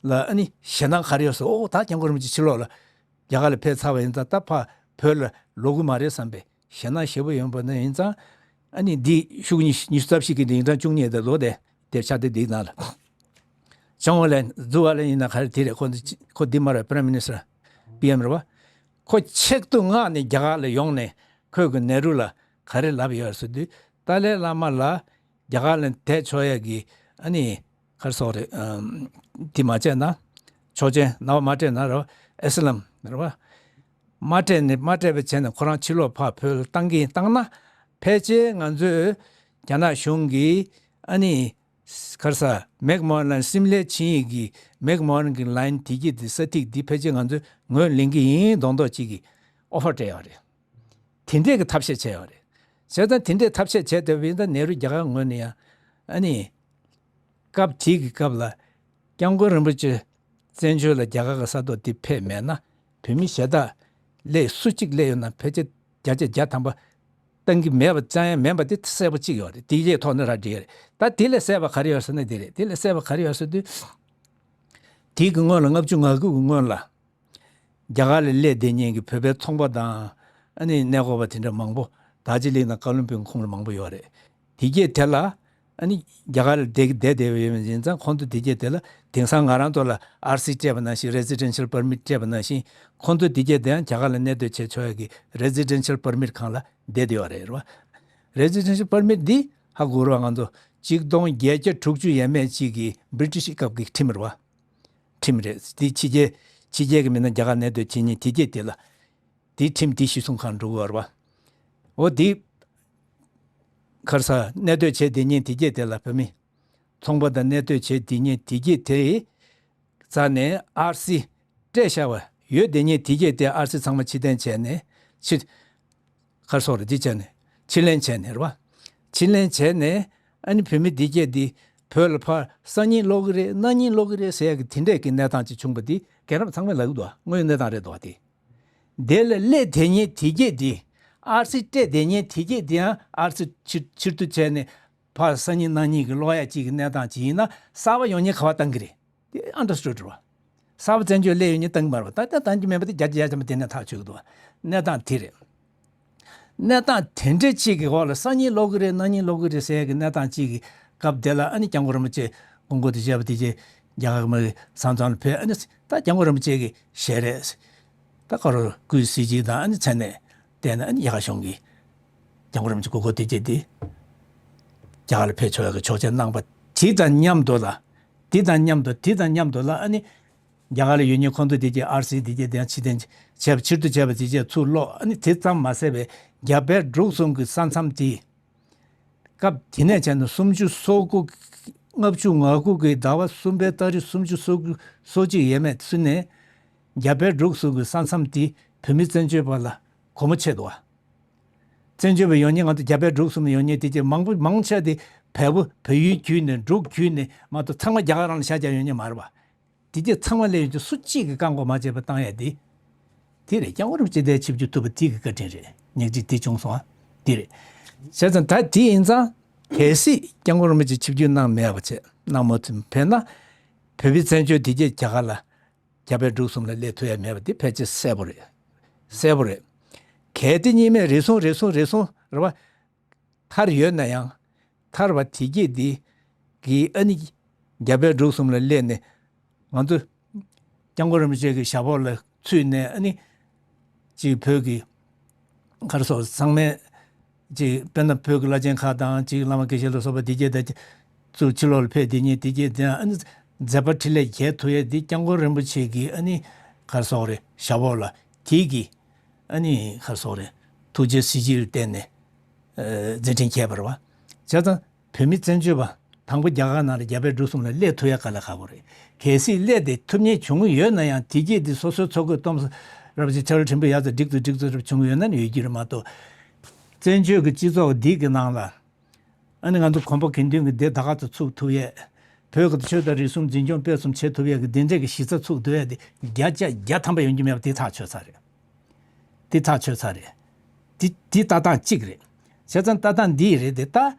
ལ་ཨ་ནི་ཞེད་སྣང་ག་རེ་ཡོད་ཟེར། ཨོ་ད་སྐྱབས་མགོན་རིན་པོ་ཆེ་ཕྱི་ལོགས་ལ་རྒྱ་གར་ལ་ཕེབས་ཚར་བ་ཡིན་ཙང་ད་ཕར་བོད་ལ་ལོག་གི་མ་རེད་བསམ་པའི་ཞེད་སྣང་ཞེ་པོ་ཡོད་པ་ན་ཡིན་ཙང་། ཨ་ནི་འདི་ཤོག་ཉི་ཉི་ཤུ་རྩ་བཞི་གི་ཉིན་གྲངས་བཅུ་གཉིས་དེ་ལོ་དེ་དེར་ཕྱག་དེབ་འདིའི་ནང་ལ་བྱུང་བ་ལས་འཛུལ་བ་ལས་ཡིན་ན་ག་རེ་དེ་རེད། ཁོ་འདི་ཁོ་འདི་མ་རེད། Prime Minister PM རེད་བ། ཁོ་ཆེད་དུ་མངགས་ནས་རྒྱ་གར་ལ་ཡོང་ནས་ཁོས་གི་ནེ་རུ་ལ་ག་རེ་ལབ་ཡོད་ཟེར་དུས། ཏཱ་ལའི་བླ་མ་ལ་རྒྱ་གར་ལ་བསྡད་ཆོག་ཡ་གི་ཨ་ནི་ག་རེ་ཟེར་དགོས་རེད། ཨམ། དེ་མ་བྱས་ན་ཆོག་མཆན་ནང་མ་སྤྲད་ན་རེད་བ། ཨེ་སི་ལམ་རེད་བ། མ་སྤྲད་ནས་མ་སྤྲད་པ་བྱས་ནས་ཁོ་རང་ཕྱི་ལོགས་ཕར་བོད་ལ་བཏང་གི་ཡིན། བཏང་ན་ཕལ་ཆེར་ང་ཚོས་རྒྱ་ནག་གཞུང་གིས་ཨ་ནི་ག་རེ་ཟེར་མེག་མོ་ལན་སིམ་ལའི་ཆིངས་ཡིག་གི་མེག་མོ་ལན་གྱི་ལའིན་དེ་གྱི་དེ་ས་ཐིག་འདི་ཕལ་ཆེར་ང་ཚོས་ངོས་ལེན་གྱི་ཡིན་མདོག་མདོག་ཅིག་གི་ཨོ་ཕར་སྤྲད་ཡོད་རེད། དེ་འདྲས་ཀྱི་ཐབས་ཤེས་བྱས་ཡོད་རེད། བྱས་ཙང་དེ་འདྲས་ཐབས་ཤེས་བྱས་བསྡད་པ་ཡིན་ཙང་ནེ་རུ་རྒྱ་གར་ངོས་ནས་ཡང་ཨ་ནི་སྐབས་དེ་གི་སྐབས་ལ་སྐྱབས་མགོན་རིན་པོ་ཆེ་བཙན་བྱོལ་ལ་རྒྱ་གར་གྱི་ས་ཐོག་འདི་ཕེབས་མེད་ན་བོད་མི་ཞེ་དྲག་སླེབས་སུ་གཅིག་སླེབས་ཡོད་ན་ཕལ་ཆེར་བརྒྱ་ཆ་བརྒྱ་ཐམ་པ་བཏང་གི་མེད་པ་ཙམ་ཡང་མིན་པ་དེ་གསལ་པོ་གཅིག་ཡོད་རེད། དེ་ཡས་ཐོག་ནས་ར་འགྲིག་རེད། ད་དེ་ལས་གསལ་པ་ག་རེ་ཡོད་ཟེར་ན་དེ་རེད། དེ་ལས་གསལ་པ་ག་རེ་ཡོད་ཟེར་དུས། དེ་གི་སྔོན་ལ་ལྔ་བཅུ་ང་དགུ་གི་སྔོན་ལ་རྒྱ་གར་ལ་སླེབས་བསྡད་མཁན་གྱི་བོད་པའི་ཚོང་པ་དང་ཨ་ནི་གནས་སྐོར་བ་དེ་འདྲ་མང་པོ་དར་ཇི་ལིང་དང་ཀ་ལུམ་པིང་ཁོངས་ལ་མང་པོ་ཡོད་རེད། དེ་གྱད་དེ་ལ་ཨ་ནི་རྒྱ་གར་ལ་བསྡད་བསྡད་བསྡད་པ་ཡོད་པ་ཡིན་ཙང་ཁོང་ཚོ་དེ་གྱད་དེ་ལ་དེང་སང་ང་རང་ཚོ་ལ་ཨར་སི་སྤྲད་པ་ནང་བཞིན་Residential Permit སྤྲད་པ་ནང་བཞིན་ཁོང་ཚོ་དེ་གྱད་དེ་ཡང་རྒྱ་གར་ལ་གནས་སྡོད་བྱེད་ཆོག་ཡ་གི་Residential Permit སྒང་ལ་བསྡད་བསྡད་ཡོད་རེད། རེད་བ། Residential Permit འདི་ཧ་གོ་རེད་བ། ང་ཚོ་གཅིག་སྟོང་བརྒྱད་བརྒྱ་དྲུག་ཅུ་ཡས་མས་གཅིག་གི་British སྐབས་ཀྱི་ཁྲིམས་རེད་བ། ཁྲིམས་རེད། འདི་ཕྱི་རྒྱལ་ཕྱི་རྒྱལ་གྱི་མི་སྣ་རྒྱ་གར་གནས་སྡོད་བྱེད་མཁན་དེ་གྱད་དེ་ལ་དེའི་ཁྲིམས་དེ་གཞིར་བཟུང་གང་འགྲོ་གི་ཡོད་རེད་བ། འོ་དེ་ག་རེ་ཟེར་གནས་སྡོད་བྱས་བསྡད་མཁན་དེ་གྱད་དེ་ལ་བོད་མི་ཚོང་པ་དང་གནས་སྡོད་བྱས་བསྡད་མཁན་དེ་གྱད་དེ་རྩ་ནས་ཨར་སི་སྤྲད་བཞག་པ་ཡོད་བསྡད་མཁན་དེ་གྱད་དེ་ཨར་སི་ཚང་མ་ཕྱིར་འཐེན་བྱས་ནས་ཕྱིར་ག་རེ་ཟེར་དགོས་རེད། འདི་བྱས་ནས་ཕྱིར་ལེན་བྱས་ནས་རེད་བ། ཕྱིར་ལེན་བྱས་ནས་ཨ་ནི་བོད་མི་དེ་གྱད་དེ་ བོད་ལ་ཕར་སང་ཉིན་ལོག་གི་རེད། གནངས་ཉིན་ལོག་གི་རེད་ཟེར་ཡག་གི་དེ་འདྲས་ཀྱི་གནས་སྟངས་ཅིག་བྱུང་པ་དེ་རྒན་རབས་ཚང་མས་ལབ་ཀྱི་འདུག་དངོས་ཡོད་གནས་སྟངས་རེད་འདུག་བ་དེ། དེ་ལ་སླེབས་དེ་ཉིན་དེ་རྗེས་དེ་ཨར་སི་སྤྲད་དེ་ཉིན་དེ་རྗེས་དེ་ཡང་ཨར་སི་ཕྱིར་ཕྱིར་བསྡུ་བྱས་ནས་ཕར་སང་ཉིན་གནངས་ཉིན་གྱི་ལོག་ཡག་ཅིག་གི་གནས་སྟངས་ཅིག་ཡིན་ན་གསར་པ་ཡོང་ཉེན་ག་པར་བཏང་གི་རེད། དེ་ཨན་ཌར་སི་ཊུཌ་རེད་བ། གསར་པ་བཙན་བྱོལ་སླེབས་ཡོང་ཉེན་བཏང་གི་མ་རེད་བ། ད་ལྟ་བཏང་གི་མེད་པ་དེ་བརྒྱ་ཆ་བརྒྱ་ཆ་མ་དེ་ནས་ཐག་ཆོད་ཀྱི་འདུག་བ། གནས་སྟངས་དེ་རེད། གནས་སྟངས་དེ་འདྲ་ཅིག་གི་འོག་ལ་སང་ཉིན་ལོག་གི་རེད། གནངས་ཉིན་ལོག་གི་རེད་ཟེར་ཡག་གི་གནས་སྟངས་ཅིག་གི་སྐབས་དེ་ལ་ཨ་ནི་སྐྱབས་མགོན་རིན་པོ་ཆེ་དགོངས་སྐོར་དེ་བཞེས་པ་དེ་རྗེས་རྒྱ་གར་མི་ས་མཚམས་ལ་ཕེབས། ཨ་ནི་ད་སྐྱབས་མགོན་རིན་པོ་ཆེ་གི་ཞལ་རས་ད་ཁོ་རང་སྐུའི་གཟི་བརྗིད་དང་ཨ་ནི་མཚན་གནས་བསྟན་ནས་ཨ་ནི་རྒྱ་གར་གཞུང་གིས་སྐྱབས་མགོན་རིན་པོ་ཆེ་དགོངས་སྐོར་དེ་རྗེས་དེ་རྒྱ་གར་ལ་ཕེབས་ཆོག་ཡག་གི་ཆོག་མཆན་གནང་པ་དེ་དང་མཉམ་དུ་ལ། དེ་དང་མཉམ་དུ་དེ་དང་མཉམ་དུ་ལ་ཨ་ནི་རྒྱ་གར་ལ་ཡོད་མཁན་ཁོང་ཚོ་དེ་གའི་ཨར་སི་དེ་གའི་དེ་ཡང་ཕྱིར་འཐེན་བྱས་པ་ཕྱིར་བསྡུ་བྱས་པ་དེ་གའི་ཚུར་སློག་ཨ་ནི་དེ་ཙམ་མ་ཟད་པའི་རྒྱ་བལ་འབྲུག་གསུམ་གྱི་ས་མཚམས་དེ་སྐབས་དེ་ནས་བྱས་ན་སུམ་ཅུ་སོ་དགུ། ལྔ་བཅུ་ང་དགུ་གི་ཟླ་བ་གསུམ་པའི་ཏ་རིག་སུམ་ཅུ་སོ་དགུ་སོ་གཅིག་ཡས་མས་ཚུན་ནས་རྒྱ་བལ་འབྲུག་གསུམ་གྱི་ས་མཚམས་དེ་བོད་མི་བཙན་བྱོལ་བ་ལ་སྒོ་མོ་ཕྱེ་འདུག་བ། བཙན་བྱོལ་བ་ཡོང་མཁན་ང་ཚོ་རྒྱ་བལ་འབྲུག་གསུམ་ཡོང་མཁན་དེ་གའི་མང་པོ་མང་ཆེ་དེ་བལ་པོ་བལ་ཡུལ་བརྒྱུད་ནས་འབྲུག་བརྒྱུད་ནས་མ་གཏོགས་ཚང་མ་རྒྱ་གར་རང་ལ་ཤར་རྒྱག་ཡོང་མཁན་མ་རེད་བ། དེ་རྗེས་ཚང་མ་སླེབས་ཡོང་དུས་སུ་གཅིག་གིས་བཀག་འགོག་མ་བྱས་པ་བཏང་ཡ་དེ། དེ་རེད། སྐྱབས་མགོན་རིན་པོ་ཆེ་དེ་ཆིབས་བསྒྱུར་ཐུབ་པ་དེ་གི་བཀའ་དྲིན་རེད། ཉག་གཅིག་དེ་བྱུང་སོང་ཨ། དེ་རེད། བྱས་ཙང་ད་དེ་ཡིན་ཙང་གལ་སྲིད་སྐྱབས་མགོན་རིན་པོ་ཆེ་ཆིབས་བསྒྱུར་གནང་མེད་པ་བྱས་གནང་མ་ཐུབ་ཕན་ན། བོད་པའི་བཙན་བྱོལ་དེ་རྗེས་རྒྱ་གར་ལ་རྒྱ་བལ་འབྲུག་གསུམ་ལ་སླེབས་ཐུབ་ཡ་མེད་པ་དེ་ཕལ་ཆེར་གསལ་པོ་རེད། གསལ་པོ་རེད། གལ་ཏེ་གཉིས་མེད་རེ་ཟུང་རེ་ཟུང་རེ་ཟུང་རེད་བ། མཐར་ཡོད་ན་ཡང་། མཐར་བ་དེ་སྐྱེས་འདི་གིས་ཨ་ནི་རྒྱ་བལ་འབྲུག་གསུམ་ལ་སླེབས་ནས་ང་ཚོ་སྐྱབས་མགོན་རིན་པོ་ཆེ་གི་ཞབས་འོག་ལ་ཚུད་ནས་ཨ་ནི་ཅིག་བོད་ཀྱི་ག་རེ་ཟེར་ཚང་མས་ཅིག་དཔེར་ན་བོད་ཀྱི་བླ་ཆེན་ཁག་དང་ཅིག་བླ་མ་དགེ་བཤེས་ལ་སོགས་པ་དེ་སྐྱེས་ད་ཚུར་ཕྱི་ལོགས་ལ་ཕེབས་དེ་ཉིད་དེ་སྐྱེས་དེ་ཨ་ནི་མཛད་པ་འཕྲིན་ལས་རྒྱས་ཐུབ་ཡས་འདི་སྐྱབས་མགོན་རིན་པོ་ཆེ་གི་ཨ་ནི་ག་རེ་ཟེར་རེད་ཞབས་འོག་ལ་དེ་གི་ཨ་ནི་ག་རེ་ཟེར་རེད། ཐུགས་རྗེ་གཟི་བརྗིད་ལ་བརྟེན་ནས་ཨ་མཛད་འཕྲིན་རྒྱས་པ་རེད་བ། བྱས་ཙང་བོད་མི་བཙན་བྱོལ་བ་དང་པོ་རྒྱ་གར་ནང་ལ་རྒྱ་བལ་འབྲུག་གསུམ་ལ་སླེབས་ཐུབ་ཡ་དཀའ་ལས་ཁག་པོ་རེད། གལ་སྲིད་སླེབས་ཏེ་ཐུབ་མཁན་བྱུང་ཡོད་ན་ཡང་དེ་རྗེས་དེ་སོ་སོའི་འཚོ་གོས་གཏོང་ས་རབ་ཅིག་ཆ་རོགས་ཕྲན་བུ་ཡག་ཙམ་འགྲིག་ཙམ་འགྲིག་ཙམ་རབ་བྱུང་ཡོད་ན་ནི་ཡོད་རྒྱུ་རེད་མ་གཏོགས། བཙན་བྱོལ་གྱི་སྤྱི་ཚོགས་འདི་གི་ནང་ལ་ཨ་ནི་ང་ཚོ་གོམ་པ་དགེ་འདུན་གྱི་སྡེ་ད་ག་ཚོད་ཚུགས་ཐུབ་ཡས། བོད་ཀྱི་ཆོས་དང་རིག་གཞུང་འཛིན་སྐྱོང་སྤེལ་གསུམ་བྱེད་ཐུབ་ཡས་ཀྱི་སྡེ་འདྲ་གི་གཞི་རྩ་ཚུགས་ཐུབ་ཡས་དེ་བརྒྱ་ཆ་བརྒྱ་ཐམ་པ་ཡོང་རྒྱུ་མེད་པ་དེ་ཐག་ཆོད་ཚར་རེད། དེ་ཐག་ཆོད་ཚར་རེད། དེ་དེ་ལྟ་སྟངས་གཅིག་རེད། བྱས་ཙང་ལྟ་སྟངས་འདི་རེད་དེ་ད།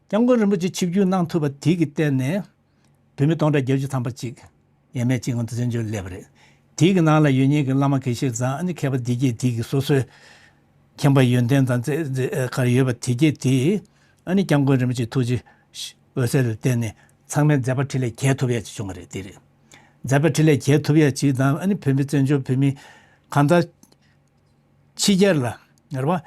སྐྱབས་མགོན་རིན་པོ་ཆེ་ཆིབས་བསྒྱུར་གནང་ཐུབ་པ་དེ་གི་སྟེང་ནས། བོད་མི་སྟོང་ཕྲག་བརྒྱད་ཅུ་ཐམ་པ་གཅིག་ཡས་མས་གཅིག་ང་ཚོ་བཙན་བྱོལ་སླེབས་པ་རེད། དེ་གི་ནང་ལ་ཡོད་མཁན་གྱི་བླ་མ་དགེ་བཤེས་ཚང་ཨ་ནི་མཁས་པ་དེ་གྱད་དེ་གི་སོ་སོའི་མཁྱེན་པ་ཡོན་ཏན་དང་རྩེ་རྩེ་ག་རེ་ཡོད་པ་དེ་གྱད་དེ་ཨ་ནི་སྐྱབས་མགོན་རིན་པོ་ཆེ་ཐུགས་རྗེ་འོད་ཟེར་ལ་བརྟེན་ནས་ཚང་མའི་མཛད་པ་འཕྲིན་ལས་རྒྱས་ཐུབ་ཡ་ཅིག་བྱུང་བ་རེད། དེ་རེད། མཛད་པ་འཕྲིན་ལས་རྒྱས་ཐུབ་ཡ་ཅིག་དང་ཨ་ནི་བོད་མི་བཙན་བྱོལ་བོད་མི་གང་ལྟར་ཕྱི་རྒྱལ་ལ་ངར་བ།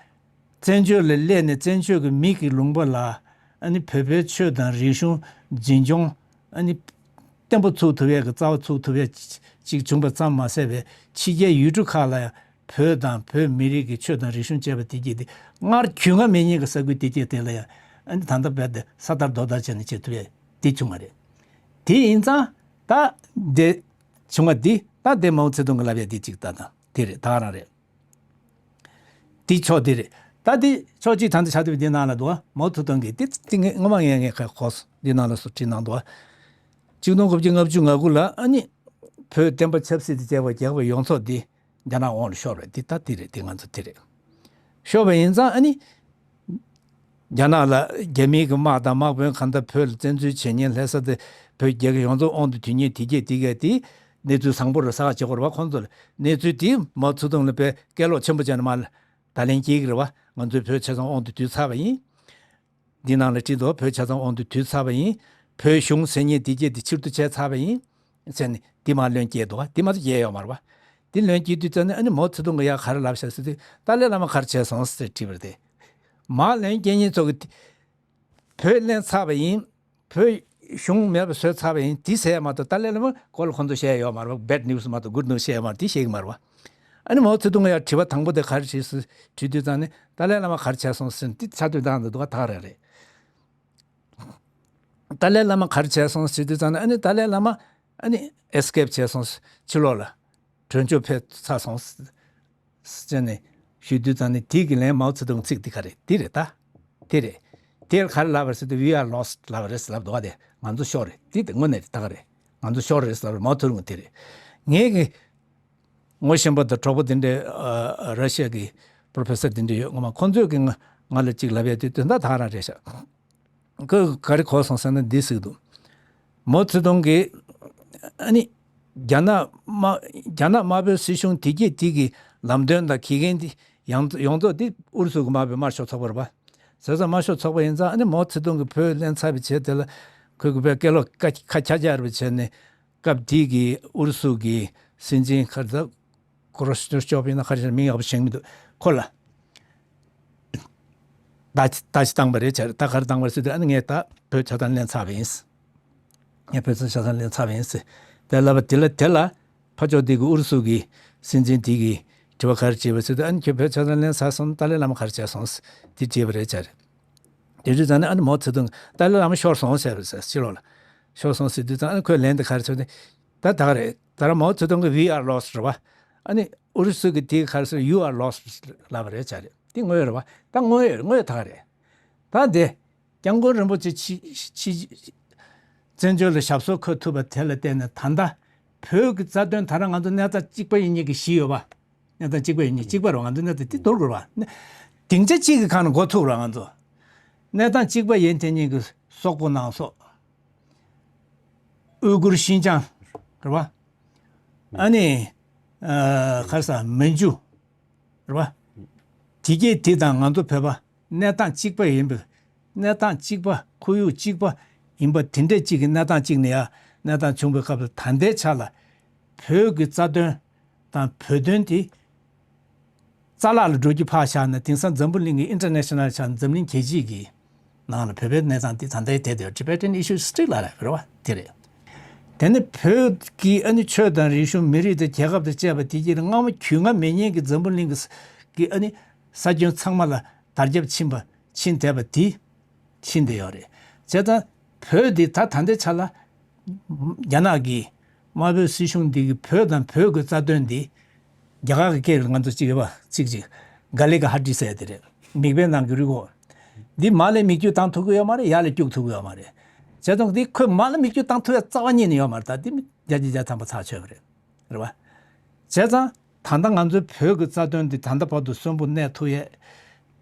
བཙན་བྱོལ་ལ་སླེབས་ནས་བཙན་བྱོལ་གྱི་མི་གི་ལུང་པ་ལ་ཨ་ནི་བོད་པའི་ཆོས་དང་རིག་གཞུང་འཛིན་སྐྱོང་ཨ་ནི་བརྟན་པོ་ཚུགས་ཐུབ་ཡས་ཀྱི་རྩ་བ་ཚུགས་ཐུབ་ཡས་ཅིག་བྱུང་པ་ཙམ་མ་ཟད་པའི་ཕྱི་རྒྱལ་ཡུལ་གྲུ་ཁག་ལ་ཡང་བོད་དང་བོད་མི་རིགས་ཀྱི་ཆོས་དང་རིག་གཞུང་བཅས་པ་དེ་གྱད་དེ་སྔར་རྒྱུས་མངའ་མེད་མཁན་གྱི་ས་ཁུལ་དེ་གྱད་དེ་ལ་ཡང་ཨ་ནི་ད་ལྟ་རྦད་དེ་ས་དར་རྡོ་དར་བྱས་ནས་བྱེད་ཐུབ་ཡས་དེ་བྱུང་བ་རེད། དེ་ཡིན་ཙང་ད་དེ་བྱུང་བ་འདི་ད་དེ་མའོ་ཙེ་ཏུང་གི་ལབ་ཡས་འདི་གཅིག་ད་དང་དེ་རེད་ད་ག་རང་རེད། དེ་ཕྱོགས་དེ་རེད། ད་དེ་ཕྱོགས་གཅིག་ད་འདི་ཆ་དེ་འདི་ནང་ལ་འདུག་བ། མའོ་ཙེ་ཏུང་གིས་དེ་དེ་ངས་སྔོན་མ་ངས་ངས་ཁ་ཁོག་འདི་ནང་ལ་སུ་བྲིས་གནང་འདུག་བ། ཆིག་སྟོང་དགུ་བརྒྱ་ལྔ་བཅུ་ང་དགུ་ལ་ཨ་ནི་བོད་བསྟན་པ་ཆབ་སྲིད་དེ་བྱས་པ་རྒྱལ་ཁབ་ཡོངས་རྫོགས་འདི་རྒྱ་ནག་དབང་ལ་ཤོར་བས་འདི་ད་དེ་རེད། དེ་ང་ཚོ་དེ་རེད། ཤོར་བ་ཡིན་ཙང་ཨ་ནི། རྒྱ་ནག་ལ་རྒྱ་མིའི་གི་དམག་དང་དམག་དཔོན་གང་ལྟར་བོད་ལ་བཙན་འཛུལ་བྱེད་ཉེན་ལྷ་ས་དེ་བོད་རྒྱལ་ཁབ་ཡོངས་རྫོགས་དབང་དུ་བསྡུ་ཉེན་དེ་གྱད་དེ་གྱད་དེ་གནས་ཚུལ་བཟང་པོ་རེད་ཟེར་བ་བྱེད་དགོས་རེད་བ། ཁོང་ཚོ་ལ་གནས་ཚུལ་དེ་མའོ་ཙེ་ཏུང་ལ་དཔེ་སྐད་ལོག་ཆེན་པོ་བྱས་ནས་མར་བརྡ་ལན་སྐྱེལ་གི་རེད་བ། ང་ཚོས་བོད་ཆ་ཚང་དབང་དུ་བསྡུས་ཚར་བ་ཡིན། འདི་ནང་ལ་བྲིས་འདུག་བོད་ཆ་ཚང་དབང་དུ་བསྡུས་ཚར་བ་ཡིན། བོད་གཞུང་ཟེར་མཁན་དེ་གྱད་དེ་ཕྱིར་བསྡུ་བྱས་ཚར་བ་ཡིན། ཟེར་ནས་འདི་མར་ལན་སྐྱེལ་འདུག་བ། འདི་མ་གཏོགས་སྐྱེལ་ཡོད་མ་རེད་བ། འདི་ལན་སྐྱེལ་དུས་ཙམ་ནས་ཨ་ནི་མའོ་ཙེ་ཏུང་གིས་ཡ་ག་རེ་ལབ་ཤག་ཟེར་དུས་ཏཱ་ལའི་བླ་མ་ག་རེ་བྱས་སོང་ཟེར་དྲིས་པ་རེད་དེ། མར་ལན་སྐྱེལ་མཁན་ཚོ་གིས་བོད་ལེན་ཚར་བ་ཡིན། བོད་གཞུང་མེད་པ་བཟོས་ཚར་བ་ཡིན། འདི་ཟེར་ཡ་མ་གཏོགས་ཏཱ་ལའི་བླ་མ་སྐོར་ལ་ཁོང་ཚོ་བཤད་ཡ་ཡོད་མ་རེད་བ། བེཌ་ནིའུ་སི་མ་གཏོགས་གུཌ་ནིའུ་སི་བཤད་ཡ་མ་རེད། འདི་བཤད་གི་མ་རེད་བ། ཨ་ནི་མའོ་ཙེ་ཏུང་གིས་ཡ་དྲི་བ་དང་པོ་དེ་ག་རེ་དྲིས་ཟེར་དྲིས་དུས་ཙམ་ནས་ཏཱ་ལའི་བླ་མ་ག་རེ་བྱས་སོང་ཟེར་ནས་འདི་ཆ་དུས་བཏང་འདུག་བ། ད་ག་རེ་རེད། ཏཱ་ལའི་བླ་མ་ག་རེ་བྱས་སོང་ཟེར་དུས་ཙམ་ནས་ཨ་ནི་ཏཱ་ལའི་བླ་མ་ཨ་ནི་ཨེ་སི་ཀེབ་བྱས་སོང་། ཕྱི་ལོགས་ལ་བྲོས་བྱོལ་ཕེབས་ཚར་སོང་ཟེར་ནས་ཞུས་དུས་ཙམ་ནས་དེ་གི་ལན་མའོ་ཙེ་ཏུང་ཚིག་འདི་ག་རེད། འདི་རེད་ད། དེ་རེད། དེར་ག་རེ་ལབ་པ་རེད་ཟེར་དུས། We are lost ལབ་པ་རེད་ལབ་འདུག་བ། དེ་ང་ཚོ་ཤོར་རེད། དེ་དེ་དངོས་གནས་རེད། ད་ག་རེད། ང་ཚོ་ཤོར་རེད་ལབ་རེད། མའོ་ཙེ་ཏུང་གིས་དེ་རེད། ངས་གི་ངོ་ཤེས་པ་དང་གྲོགས་པོ་དེ་འདྲའི་ཨ་ར་ཤི་ཡ་གི་པོ་རོ་ཕེ་སར་དེ་འདྲ་ཡོད། ངོ་མ་ཁོང་ཚོས་གི་ང་ང་ལ་ཅིག་ལབ་ཡ་དེ་དོན་དག་ད་ག་རང་རེད་ཤག་ཁོས་ག་རེ་གོ་སོང་ཟེར་ན་འདི་ཟེར་གི་འདུག་མའོ་ཙེ་ཏུང་གིས་ཨ་ནི་རྒྱ་ནག་དམར་རྒྱ་ནག་དམར་པོའི་སྲིད་གཞུང་དེ་གྱད་དེ་གི་ལམ་སྟོན་དང་གི་འགན་དེ་ཡང་ཡོངས་རྫོགས་དེ་ཨུ་རུ་སུ་གི་དམར་པོའི་དམར་ཤོག་ཚོགས་པ་རེད་པ། བྱས་ཙང་དམར་ཤོག་ཚོགས་པ་ཡིན་ཙང་། ཨ་ནི་མའོ་ཙེ་ཏུང་གིས་བོད་ལེན་ཚར་བའི་རྗེས་དེ་ལ་ཁོས་གི་བོད་སྐད་ལོག་ཁ་ཁ་ཁྱ་ཁྱ་རེ་བྱས་ནས། སྐབས་དེ་གི་ཨུ་རུ་སུ་གི་སྲིད་འཛིན་ཁར་ད་ཁོ་རོ་ཤུ་ཤོབ་ཡིན་ན་ག་རེ་ཟེར། མིང་ཡག་པོ་ཞིག་མི་འདུག་ཁོ་ལ་ད་ཅི་ད་ཅི་བཏང་པ་རེད་བྱས། ད་ག་རེ་བཏང་པ་རེད་ཟེར་དུས། ཨ་ནི་ངས་ད་བོད་ཆ་ཚང་ལེན་ཚར་བ་ཡིན། ངས་བོད་ཆ་ཚང་ལེན་ཚར་བ་ཡིན་ཟེར། དེ་ལབ་པ་དེ་ལ་དེ་ལ་ཕར་ཕྱོགས་དེ་གི་ཨུ་རུ་སུ་གི་སྲིད་འཛིན་དེ་གིས་དྲི་བ་ག་རེ་དྲིས་པ་ཟེར་དུས། ཨ་ནི་ཁྱོད་བོད་ཆ་ཚང་ལེན་ཚར་སོང་། ཏཱ་ལའི་བླ་མ་ག་རེ་བྱས་སོང་ཟེར་དེ་དྲིས་པ་རེད་བྱས། དེ་དུས་ཙང་ནས་ཨ་ནི་མའོ་ཙེ་ཏུང་ཏཱ་ལའི་བླ་མ་ཤོར་སོང་ཟེར་བ་ཟེར། ཕྱི་ལོགས་ལ་ཤོར་སོང་ཟེར་དུས་ཙང་། ཨ་ནི་ཁོས་ལན་དེ་ག་རེ་བྱས་ཏེ། ད་ད་ག་རེད། ད་ར་མའོ་ཙེ་ཏུང་གིས་We are lost རེད་པ། ཨ་ནི་ཨུ་རུ་སུ་གིས་དེ་ག་རེ་ཟེར། You are lost ལབ་པ་རེད་བྱས། རེད། དེ་དངོས་ཡོད་རེད་པ། ད་དངོས་ཡོད་དངོས་ཡོད་ད་ག་རེད། ད་དེ་སྐྱབས་མགོན་རིན་པོ་ཆེ་ཕྱི་ཕྱི་བཙན་བྱོལ་ལ་ཞབས་སོར་འཁོད་ཐུབ་པ་དེ་ལ་བརྟེན་ནས། ད་ལྟ་བོད་ཀྱི་རྩ་དོན། ད་ར་ང་ཚོ་གནས་སྟངས་གཅིག་པ་ཡིན་མཁན་གྱི་གཞི་ཡོད་པ། གནས་སྟངས་གཅིག་པ་ཡིན་མཁན་གཅིག་པ་རེད་པ། ང་ཚོ་གནས་སྟངས་དེ་འདུག་རེད་པ། སྡིངས་ཆ་གཅིག་གི་སྒང་ནས་འགོ་ཚུགས་རེད་པ། ང་ཚོ་གནས་སྟངས་གཅིག་པ་ཡིན་མཁན་གྱི་སོག་པོ་ནང་སོག་ཨུ་གུར་ཤིན་ཅང་རེད་པ། ཨ་ནི་ཨ་ག་རེ་ཟེར། མན་ཇུ་རེད་པ། དེ་གྱད་དེ་དང་ང་ཚོ་བོད་པ་གནས་སྟངས་གཅིག་པ་ཡིན་པའི། གནས་སྟངས་གཅིག་པ། ཁོར་ཡུག་གཅིག་པ་ཡིན་པ་དེ་འདྲ་གཅིག་གི་གནས་སྟངས་གཅིག་ནས་ཡ་གནས་སྟངས་བྱུང་བའི་སྐབས་ལ། ད་ལྟའི་ཆ་ལ་བོད་ཀྱི་རྩ་དོན་དང་བོད་དོན་དེ་རྩ་བརླག་ལ་འགྲོ་རྒྱུ་ཕར་བཞག་ན། དེང་སང་འཛམ་བུ་གླིང་གི་ཨིན་ཊར་ནེ་ཤ་ནལ་ཆ་ནས་འཛམ་གླིང་རྒྱལ་སྤྱི་གི་ནང་ལ་བོད་པའི་གནས་སྟངས་དེ་ད་ལྟའི་དེ་དེ་Tibetan issue still alive རེད་པ། དེ་རེད། དེ་ནི་བོད་ཀྱི་ཨ་ནི་ཆོས་དང་རིག་གཞུང་། མི་རིགས་དང་རྒྱལ་ཁབ་དང་བཅས་པ་དེ་གྱད་སྔ་མ་རྒྱུས་མངའ་མེད་མཁན་གྱི་འཛམ་བུ་གླིང་གི་ས་གི་ཨ་ནི་ས་ཁྱོན་ཚང་མ་ལ་དར་ཁྱབ་ཕྱིན་པ། ཕྱིན་བསྡད་པ་དེ་ཕྱིན་བསྡད་ཡོད་རེད། བྱས་ཙང་བོད་དེ་ད་ད་ལྟའི་ཆ་ལ་རྒྱ་ནག་གི་དམར་པོའི་སྲིད་གཞུང་འདི་གིས་བོད་དང་བོད་ཀྱི་རྩ་དོན་འདི། རྒྱ་གར་གྱི་སྐད་ལ་ང་ཚོ་གཅིག་ཡོད་པ། ཚིག་གཅིག་ག་ལི་ག་ཧ་ཏི་ཟེར་ཡ་དེ་རེད། མིག་དཔེ་ནང་གི་རུས་ཁོག་འདི་མར་ལ་མིག་ཆུ་བཏང་ཐུབ་ཀྱི་ཡོད་མ་རེད། ཡར་ལ་སྐྱུག་ཐུབ་ཀྱི་ཡོད་མ་རེད། བྱས་ཙང་འདི་ཁོས་མར་ལ་མིག་ཆུ་བཏང་ཐུབ་ཡ་རྩ་བ་ཉིད་ནས་ཡོད་མ་རེད། ད་འདི་མི་བརྒྱ་ཆ་བརྒྱ་ཐམ་པ་ཚར་ཆོད་པ་རེད། རེད་པ། བྱས་ཙང་ད་ལྟ་ང་ཚོའི་བོད་ཀྱི་རྩ་དོན་འདི་ད་ལྟ་བར་དུ་གསོན་པོ་གནས་ཐུབ་ཡས།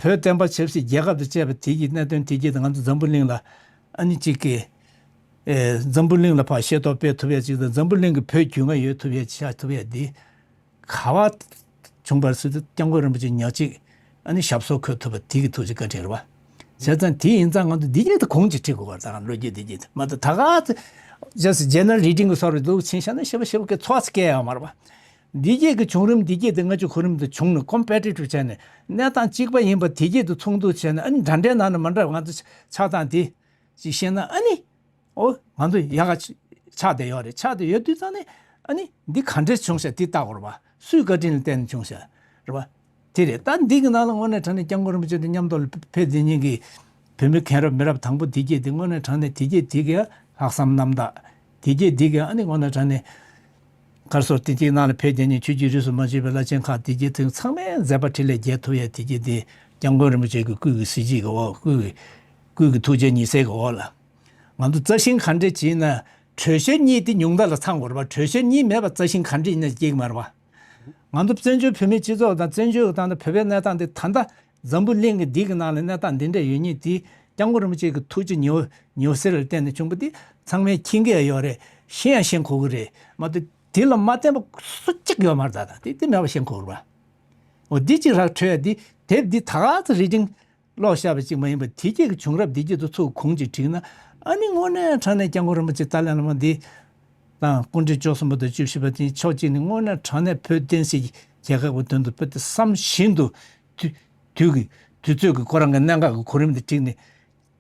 བོད་བསྟན་པ་ཆབ་སྲིད་རྒྱལ་ཁབ་དང་བཅས་པ་དེ་གི་གནད་དོན་དེ་གྱད་དེ་ང་ཚོ་འཛམ་བུ་གླིང་ལ་ཨ་ནི་གཅིག་གི་ཨེ་འཛམ་བུ་གླིང་ལ་ཕར་ཤེས་རྟོགས་སྤེལ་ཐུབ་ཡས་གཅིག་དང་། འཛམ་བུ་གླིང་གི་བོད་རྒྱུས་མངའ་ཡོད་ཐུབ་ཡས་ཆགས་ཐུབ་ཡས་འདི་ག་པར་བྱུང་བ་རེད་ཟེར་དུས། སྐྱབས་མགོན་རིན་པོ་ཆེ་ཉག་གཅིག་ཨ་ནི་ཞབས་སོར་འཁོད་ཐུབ་པ་དེ་གི་ཐུགས་རྗེ་བཀའ་དྲིན་རེད་པ། བྱས་ཙང་དེ་ཡིན་ཙང་ང་ཚོ་འདི་གྱད་དེ་གོང་ཅིག་ཁྲིད་དགོས་པ་རེད། ད་ལོ་རྒྱུས་འདི་གྱད་དེ་མ་གཏོགས་ད་ག་ཚོད་just general reading གི་བཟོ་འདྲ་འདུག་ཕྱིན་བཞག་ན་ཞེ་པོ་ཞེ་པོ་གི་ཚོར་བ་སྐྱེ་ཡོད་མ་རེད་པ། འདི་གྱད་ཀྱི་བྱུང་རིམ་འདི་གྱད་དེ་སྔ་ཕྱི་གོ་རིམ་དུ་བྱུང་ནས་competitive བྱས་ནས་གནས་སྟངས་གཅིག་པ་ཡིན་པ་དེ་གྱད་དུ་ཚོགས་འདུ་བྱས་ནས། ཨ་ནི་འདྲ་འདྲའི་ནང་ནས་མ་འདྲ་བ་ང་ཚོ་ཆགས་སྟངས་དེ་ཅིག་ཤེས་ན། ཨ་ནི་ཨོ་ང་ཚོ་ཡག་ག་ཆགས་བསྡད་ཡོད་རེད། ཆགས་བསྡད་ཡོད་དུས་ཙང་ནས་ཨ་ནི་འདི་ག་འདྲས་བྱུང་ཤག་དེ་བལྟ་དགོས་རེད་པ། སུའི་བཀའ་དྲིན་ལ་བརྟེན་ནས་བྱུང་ཤག་རེད་པ། དེ་རེད། ད་འདི་གི་ནང་ལ་དངོས་གནས་དྲང་གནས་སྐྱབས་མགོན་རིན་པོ་ཆེ་དང་མཉམ་དུ་ཕེབས་བསྡད་མཁན་གྱི་བོད་མི་མཁན་རབས་མི་རབས་དང་པོ་དེ་གྱད་དེ་དངོས་གནས་དྲང་གནས་དེ་གྱད་དེ་གི་ལྷག་བསམ་རྣམ་དག་དེ་གྱད་དེ་གི་ཨ་ནི་དངོས་གནས་དྲང་གནས་ག་རེ་ཟེར། དེ་གྱད་ནང་ལ་ཕེབས་བསྡད་མཁན་ཆོས་བརྒྱུད་རིས་སུ་མ་ཆད་པའི་བླ་ཆེན་ཁག་དེ་གྱད་དེ་ཚང་མས་མཛད་པ་འཕྲིན་ལས་རྒྱས་ཐུབ་ཡས་དེ་གྱད་དེ་སྐྱབས་མགོན་རིན་པོ་ཆེ་གི་སྐུ་གི་གཟི་བརྗིད་ཀྱི་འོག་སྐུ་གི་སྐུ་གི་ཐུགས་རྗེ་ཉི་ཟེར་གྱི་འོག་ལ། ང་ཚོ་རྩ་ཤིང་ག་འདྲས་བྱས་ན་དྲོད་ཤོད་གཉིས་དེ་ཉུང་མཐའ་ལ་ཚང་དགོས་རེད་པ། དྲོད་ཤོད་གཉིས་མེད་པ་རྩ་ཤིང་ག་འདྲས་ཡིན་ན་སྐྱེ་གི་མ་རེད་པ། ང་ཚོ་བཙན་བྱོལ་བོད་མིའི་སྤྱི་ཚོགས་དང་བཙན་བྱོལ་གྱི་ད་ལྟ་བོད་པའི་གནས་སྟངས་དེ་ད་ལྟ་འཛམ་བུ་གླིང་གི་འདི་གི་ནང་ལ་གནས་སྟངས་འདི་འདྲ་ཡོད་མཁན་དེ་སྐྱབས་མགོན་རིན་པོ་ཆེ་གི་ཐུགས་རྗེ་ཉེ་བོ་ཉེ་བོ་ཟེར་ལ་བརྟེན་ནས་བྱུང་བ་འདི་ཚང་མས་མཁྱེན་གྱི་ཡོད་རེད། ཤེས་ཡང་ཤེས་དགོས་ཀྱི་རེད། མ་གཏོགས་དེ་ལ་མ་བརྟེན་པ་སུ་གཅིག་ཡོད་མ་རེད། ད་ད་དེ་དེ་མེད་པ་ཤེས་དགོས་རེད་པ། འོ་འདི་གཅིག་རག་འཕྲོད་ཡ་འདི་དེབ་འདི་ད་ག་ཚོད་རི་ཏིང་ཀློག་བཞག་པ་གཅིག་མ་ཡིན་པར་དེ་གྱད་ཀྱི་བྱུང་རབས་འདི་གྱད་དུ་ཚུར་གོང་ཅིག་བསྒྲིགས་ན། ཨ་ནི་དངོས་གནས་དྲང་གནས་སྐྱབས་མགོན་རིན་པོ་ཆེ་ཏཱ་ལའི་བླ་མ་འདི་དང་སྐུ་ཕྲེང་བཅུ་གསུམ་པ་དང་བཅུ་བཞི་པ་དེ་ཕྱོགས་གཅིག་ནས་དངོས་གནས་དྲང་གནས་བོད་བསྟན་སྲིད་རྒྱལ་ཁབ་ཀྱི་དོན་དུ་དཔེ་དེ་བསམ་བཞིན་དུ་དུས་དུས་ཀྱི་དུས་ཚོད་ཀྱི་ཁོ་རང་གི་གནད་འགག་གི་གོ་རིམ་དེ་བསྒྲིགས་ནས་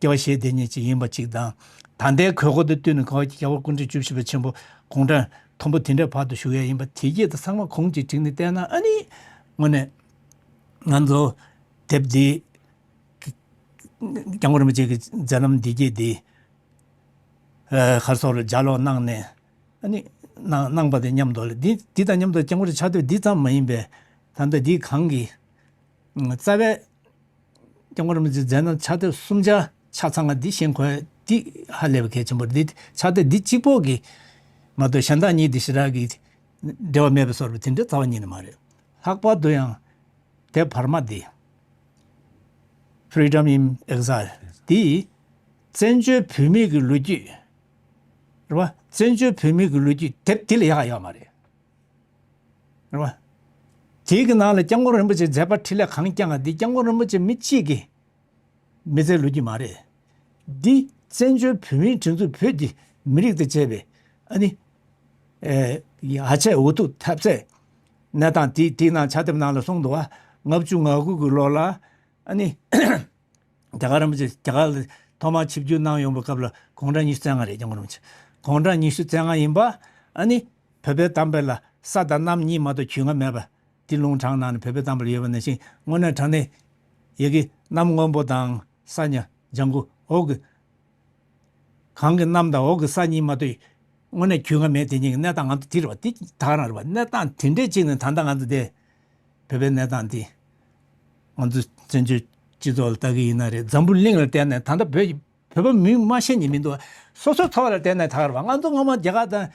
སྐྱེ་བ་བཞེས་བསྡད་མཁན་ཅིག་ཡིན་པ་གཅིག་དང་། ད་ལྟའི་དགོས་མཁོ་དང་བསྟུན་ནས་གོ་རྒྱལ་བ་སྐུ་ཕྲེང་བཅུ་བཞི་པ་ཆེན་པོ་དགུང་གྲངས་མཐོན་པོ་དེ་འདྲའི་བར་དུ་བཞུགས་ཡ་ཡིན་པ་དེ་གྱད་དེ་ཚང་མ་གོང་ཅིག་བསྒྲིགས་ནས་བལྟས་ན། ཨ་ནི་དངོས་གནས་ང་ཚོ་དེབ་འདི་སྐྱབས་མགོན་རིན་པོ་ཆེ་གི་མཛད་རྣམ་འདི་གྱད་འདི་ཨ་ག་རེ་ཟེར་ལ་ལྗགས་ཀློག་གནང་ནས། ཨ་ནི་གནང་གནང་པ་དང་མཉམ་དུ་ལ། འདི་འདི་དང་མཉམ་དུ་སྐྱབས་མགོན་རིན་པོ་ཆེ་ཕྱག་དེབ་འདི་ཙམ་མ་ཡིན་པའི་ད་ལྟ་འདི་གང་གི་རྩ་བའི་སྐྱབས་མགོན་རིན་པོ་ཆེའི་མཛད་རྣམ་ཕྱག་དེབ་གསུམ་ཆ་ ཆ་ཚང་བ་འདི་ཤེས་དགོས་འདི་ཧ་ལས་པ་གལ་ཆེན་པོ་རེད། འདི་ཆ་དེ་འདི་གཅིག་པོ་གི་མ་གཏོགས་གཞན་དག་གཉིས་འདི་ཞེ་དྲག་གི་འབྲེལ་བ་མེད་པའི་བཟོ་འདྲ་དེ་འདྲ་རྩ་བ་ཉིད་ནས་མ་རེད། ལྷག་པར་དུ་ཡང་དེབ་བར་མ་འདི་Freedom in Exile འདི་བཙན་བྱོལ་བོད་མིའི་གི་ལོ་རྒྱུས་རེད་བ། བཙན་བྱོལ་བོད་མིའི་གི་ལོ་རྒྱུས་དེབ་འདི་ལས་ཡག་ཡོད་མ་རེད། རེད་བ། དེའི་གི་ནང་ལ་སྐྱབས་མགོན་རིན་པོ་ཆེ་མཛད་པ་འཕྲིན་ལས་གང་བསྐྱངས་པ་འདི་སྐྱབས་མགོན་རིན་པོ་ཆེ་མི་གཅིག་གི་མི་ཚེའི་ལོ་རྒྱུས་མ་རེད། འདི་བཙན་བྱོལ་བོད་མིའི་སྒྲིག་འཛུགས་བོད་ཀྱི་མི་རིགས་དང་བཅས་པའི་ཨ་ནི་ཨེ་ཡ་ཧ་ཆའི་འུ་ཐུག་ཐབས་ཚད་གནས་སྟངས་དེ་དེའི་ནང་ཕྱག་དེབ་ནང་ལ་གསུངས་འདུག་བ། ལྔ་བཅུ་ང་དགུ་གི་ལོ་ལ་ཨ་ནི་རྒྱ་གར་རིན་པོ་ཆེ་རྒྱ་གར་ལ་ཐོག་མར་ཆིབས་བསྒྱུར་གནང་ཡོང་བའི་སྐབས་ལ་དགུང་གྲངས་ཉི་ཤུ་རྩ་ལྔ་རེད། སྐྱབས་མགོན་རིན་པོ་ཆེ་དགུང་གྲངས་ཉི་ཤུ་རྩ་ལྔ་ཡིན་པ་ཨ་ནི་བོད་པའི་གཏམ་དཔེ་ལ་ས་དང་གནམ་གཉིས་མ་གཏོགས་རྒྱུས་མངའ་མེད་པ། འདི་ལུང་དྲངས་གནང་ནས་བོད་པའི་གཏམ་དཔེ་ལ་ཡོད་པ་ནང་བཞིན་དངོས་གནས་དྲང་གནས་ཡ་གི་གནམ་སྔོན་པོ་དང་ས་ཉ་ལྗང་གུ་འོག་གི་གངས་ཀྱི་གནམ་དང་འོག་གི་ས་གཉིས་མ་གཏོགས་དངོས་གནས་རྒྱུས་མངའ་མེད་དེ་གཉིས་ཀྱི་གནས་སྟངས་ང་ཚོ་འདི་རེད་བ། འདི་ད་ག་རང་རེད་བ། གནས་སྟངས་དེ་འདྲའི་ཅིག་ནས་ད་ལྟ་ང་ཚོ་འདི་བོད་པའི་གནས་སྟངས་འདི་ང་ཚོ་བཙན་བྱོལ་སྤྱི་ཚོགས་ལ་ལྟ་གི་ཡིན་ན་རེད། འཛམ་བུ་གླིང་ལ་བལྟས་ནས་ད་ལྟ་བོད་ཀྱི་བོད་པ་མིང་མ་ཤེས་ནི་མི་འདུག་སོ་སོའི་འཚོ་བ་ལ་བལྟས་ནས་ད་ག་རེད་བ། ང་ཚོ་སྔོན་མ་རྒྱ་གར་དང་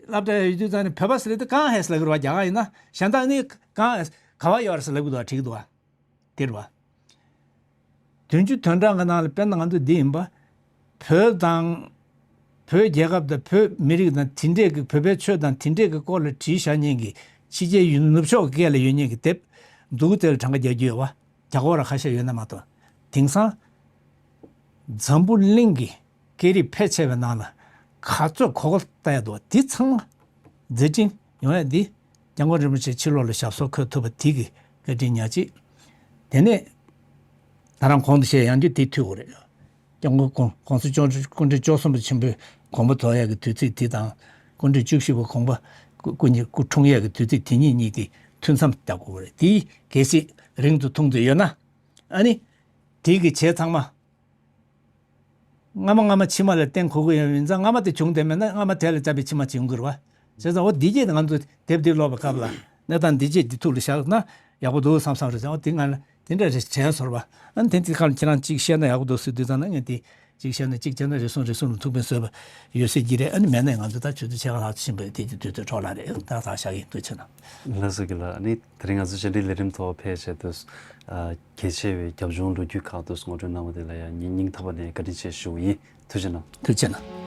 སློབ་གྲྭ་ཡོད་དུས་ཙང་ནས་བོད་པ་ཟེར་དུས་གང་ཧེ་ཟེར་ལབ་ཀྱི་རེད་བ། རྒྱ་གར་ཡིན་ན་གཞན་དག་ནི་གང་ཧེ་ག་བ་ཡོད་རེད་ཟེར་ལབ་ཀྱི་འདུག་བ། དྲིས་ཀྱི་འདུག་བ། དེ་རེད་བ། བདུན་ཅུ་དོན་གྲངས་ཀྱི་ནང་ལ་དཔེར་ན་ང་ཚོ་འདི་ཡིན་པ། བོད་དང་། བོད་རྒྱལ་ཁབ་དང་བོད་མི་རིགས་དང་དེ་འདྲས་ཀྱི་བོད་པའི་ཆོས་དང་དེ་འདྲས་ཀྱི་སྐོར་ལ་བྲིས་བཞག་མཁན་གྱི་ཕྱི་རྒྱལ་ཡུལ་ནུབ་ཕྱོགས་ཀྱི་སྐད་ལ་ཡོད་མཁན་གྱི་དེབ་འདུག་དེ་ལ་གྲངས་ཀ་རྒྱག་རྒྱུ་ཡོད་བ། རྒྱ་སྐོར་ར་ཁ་ཤས་ཡོད་ན་མ་གཏོགས། དེང་སང་འཛམ་བུ་གླིང་གི་སྐད་རིགས་ཕལ་ཆེ་བའི་ནང་ལ་ག་ཚོད་གོ་གོ་ལྟ་ཡ་འདུག་བ། འདི་ཚང་མ་མཛད་འཕྲིན་ཡོང་ཡ་འདི་སྐྱབས་མགོན་རིན་པོ་ཆེ་ཕྱི་ལོགས་ལ་ཞབས་སོར་འཁོད་ཐུབ་པ་དེ་གི་བཀའ་དྲིན་ཉག་གཅིག་དེ་ནས་ད་རང་གོང་དུ་བཤད་ཡང་རྒྱུ་དེ་ཐུག་གོ་རེད། སྐྱབས་མགོན་༸གོང་ས་༸སྐྱབས་མགོན་སྐུ་ཕྲེང་བཅུ་གསུམ་པ་ཆེན་པོའི་དགོངས་པ་རྫོགས་ཡ་གི་དུས་ཚིགས་དེ་དང་སྐུ་ཕྲེང་བཅུ་བཞི་པ་དགོངས་པ་སྐུ་སྐུ་ཉིད་སྐུ་འཁྲུངས་ཡ་གི་དུས་ཚིགས་དེ་གཉིས་གཉིས་དེ་ཐུན་མཚམས་བརྒྱབ་དགོས་རེད། དེ་གལ་སྲིད་རིང་དུ་ཐུང་དུ་ཡོད་ན་ཨ་ནི་དེ་གི་བྱས་ཚང་མ། སྔ་མ་སྔ་མ་ཕྱི་མ་ལ་བརྟེན་དགོས་ཀྱི་ཡོད་ཡིན་ཙང་སྔ་མ་དེ་བྱུང་བསྡད་མེད་ན་སྔ་མ་དེ་ལ་བརྟེན་པའི་ཕྱི་མ་བྱུང་གི་རེད་བ། བྱས་ཙང་འོ་འདི་རྗེས་ང་ཚོ་དེབ་འདི་ཀློག་པའི་སྐབས་ལ་གནས་སྟངས་འདི་རྗེས་འདི་ཐུགས་ལ་བཞག་ན་ཡག་པོ་འདུག་བསམ་བསམ་རེད་ཙང་འོ་དེ་ང་ལ་དེ་འདྲ་རེད་དྲན་སོང་བ། ཨ་ནི་དེ་འདི་ཁ་ལ་ཁྱེད་རང་གཅིག་བཤད་ན་ཡག་པོ་འདུག་ཟེར་དུས་ཙང་ན་ངས་དེ་གཅིག་བཤད་ན་གཅིག་བྱས་ན་རེ་ཟུང་རེ་ཟུང་ལ་ཐུགས་ཕན་གསོས་པ་ཡོད་སྲིད་ཀྱི་རེད། ཨ་ནི་མེད་ན་ང་ཚོ་ད་ཆུ་ཚོད་ཕྱེད་ཀ་ལྷག་ཕྱིན་པ་དེ་གི་དུས་ཚོད་འཕྲོ་བརླག་རེད། ད་ད་བཞག་གི་ཡིན། ཐུགས་རྗེ་གནང་། ལགས་སོ། རྒན་ལགས། ཨ་ནི་དེ་རིང་ང་ཚོ་བཅར་འདྲིའི་ལས་རིམ་ཐོག་ཕེབས་བྱས་དུས། ཨ། གལ་ཆེ་བའི་རྒྱབ་ལྗོངས་ལོ་རྒྱུས་ཁག་དུ་ངོ་སྤྲོད་གནང་བ་དེ་ལ་ཡང་སྙིང་སྙིང་ཐག་པ་ནས་བཀའ་དྲིན་ཆེ་ཞུ་བ་ཡིན། ཐུགས་རྗེ་གནང་། ཐུགས་རྗེ་གནང་།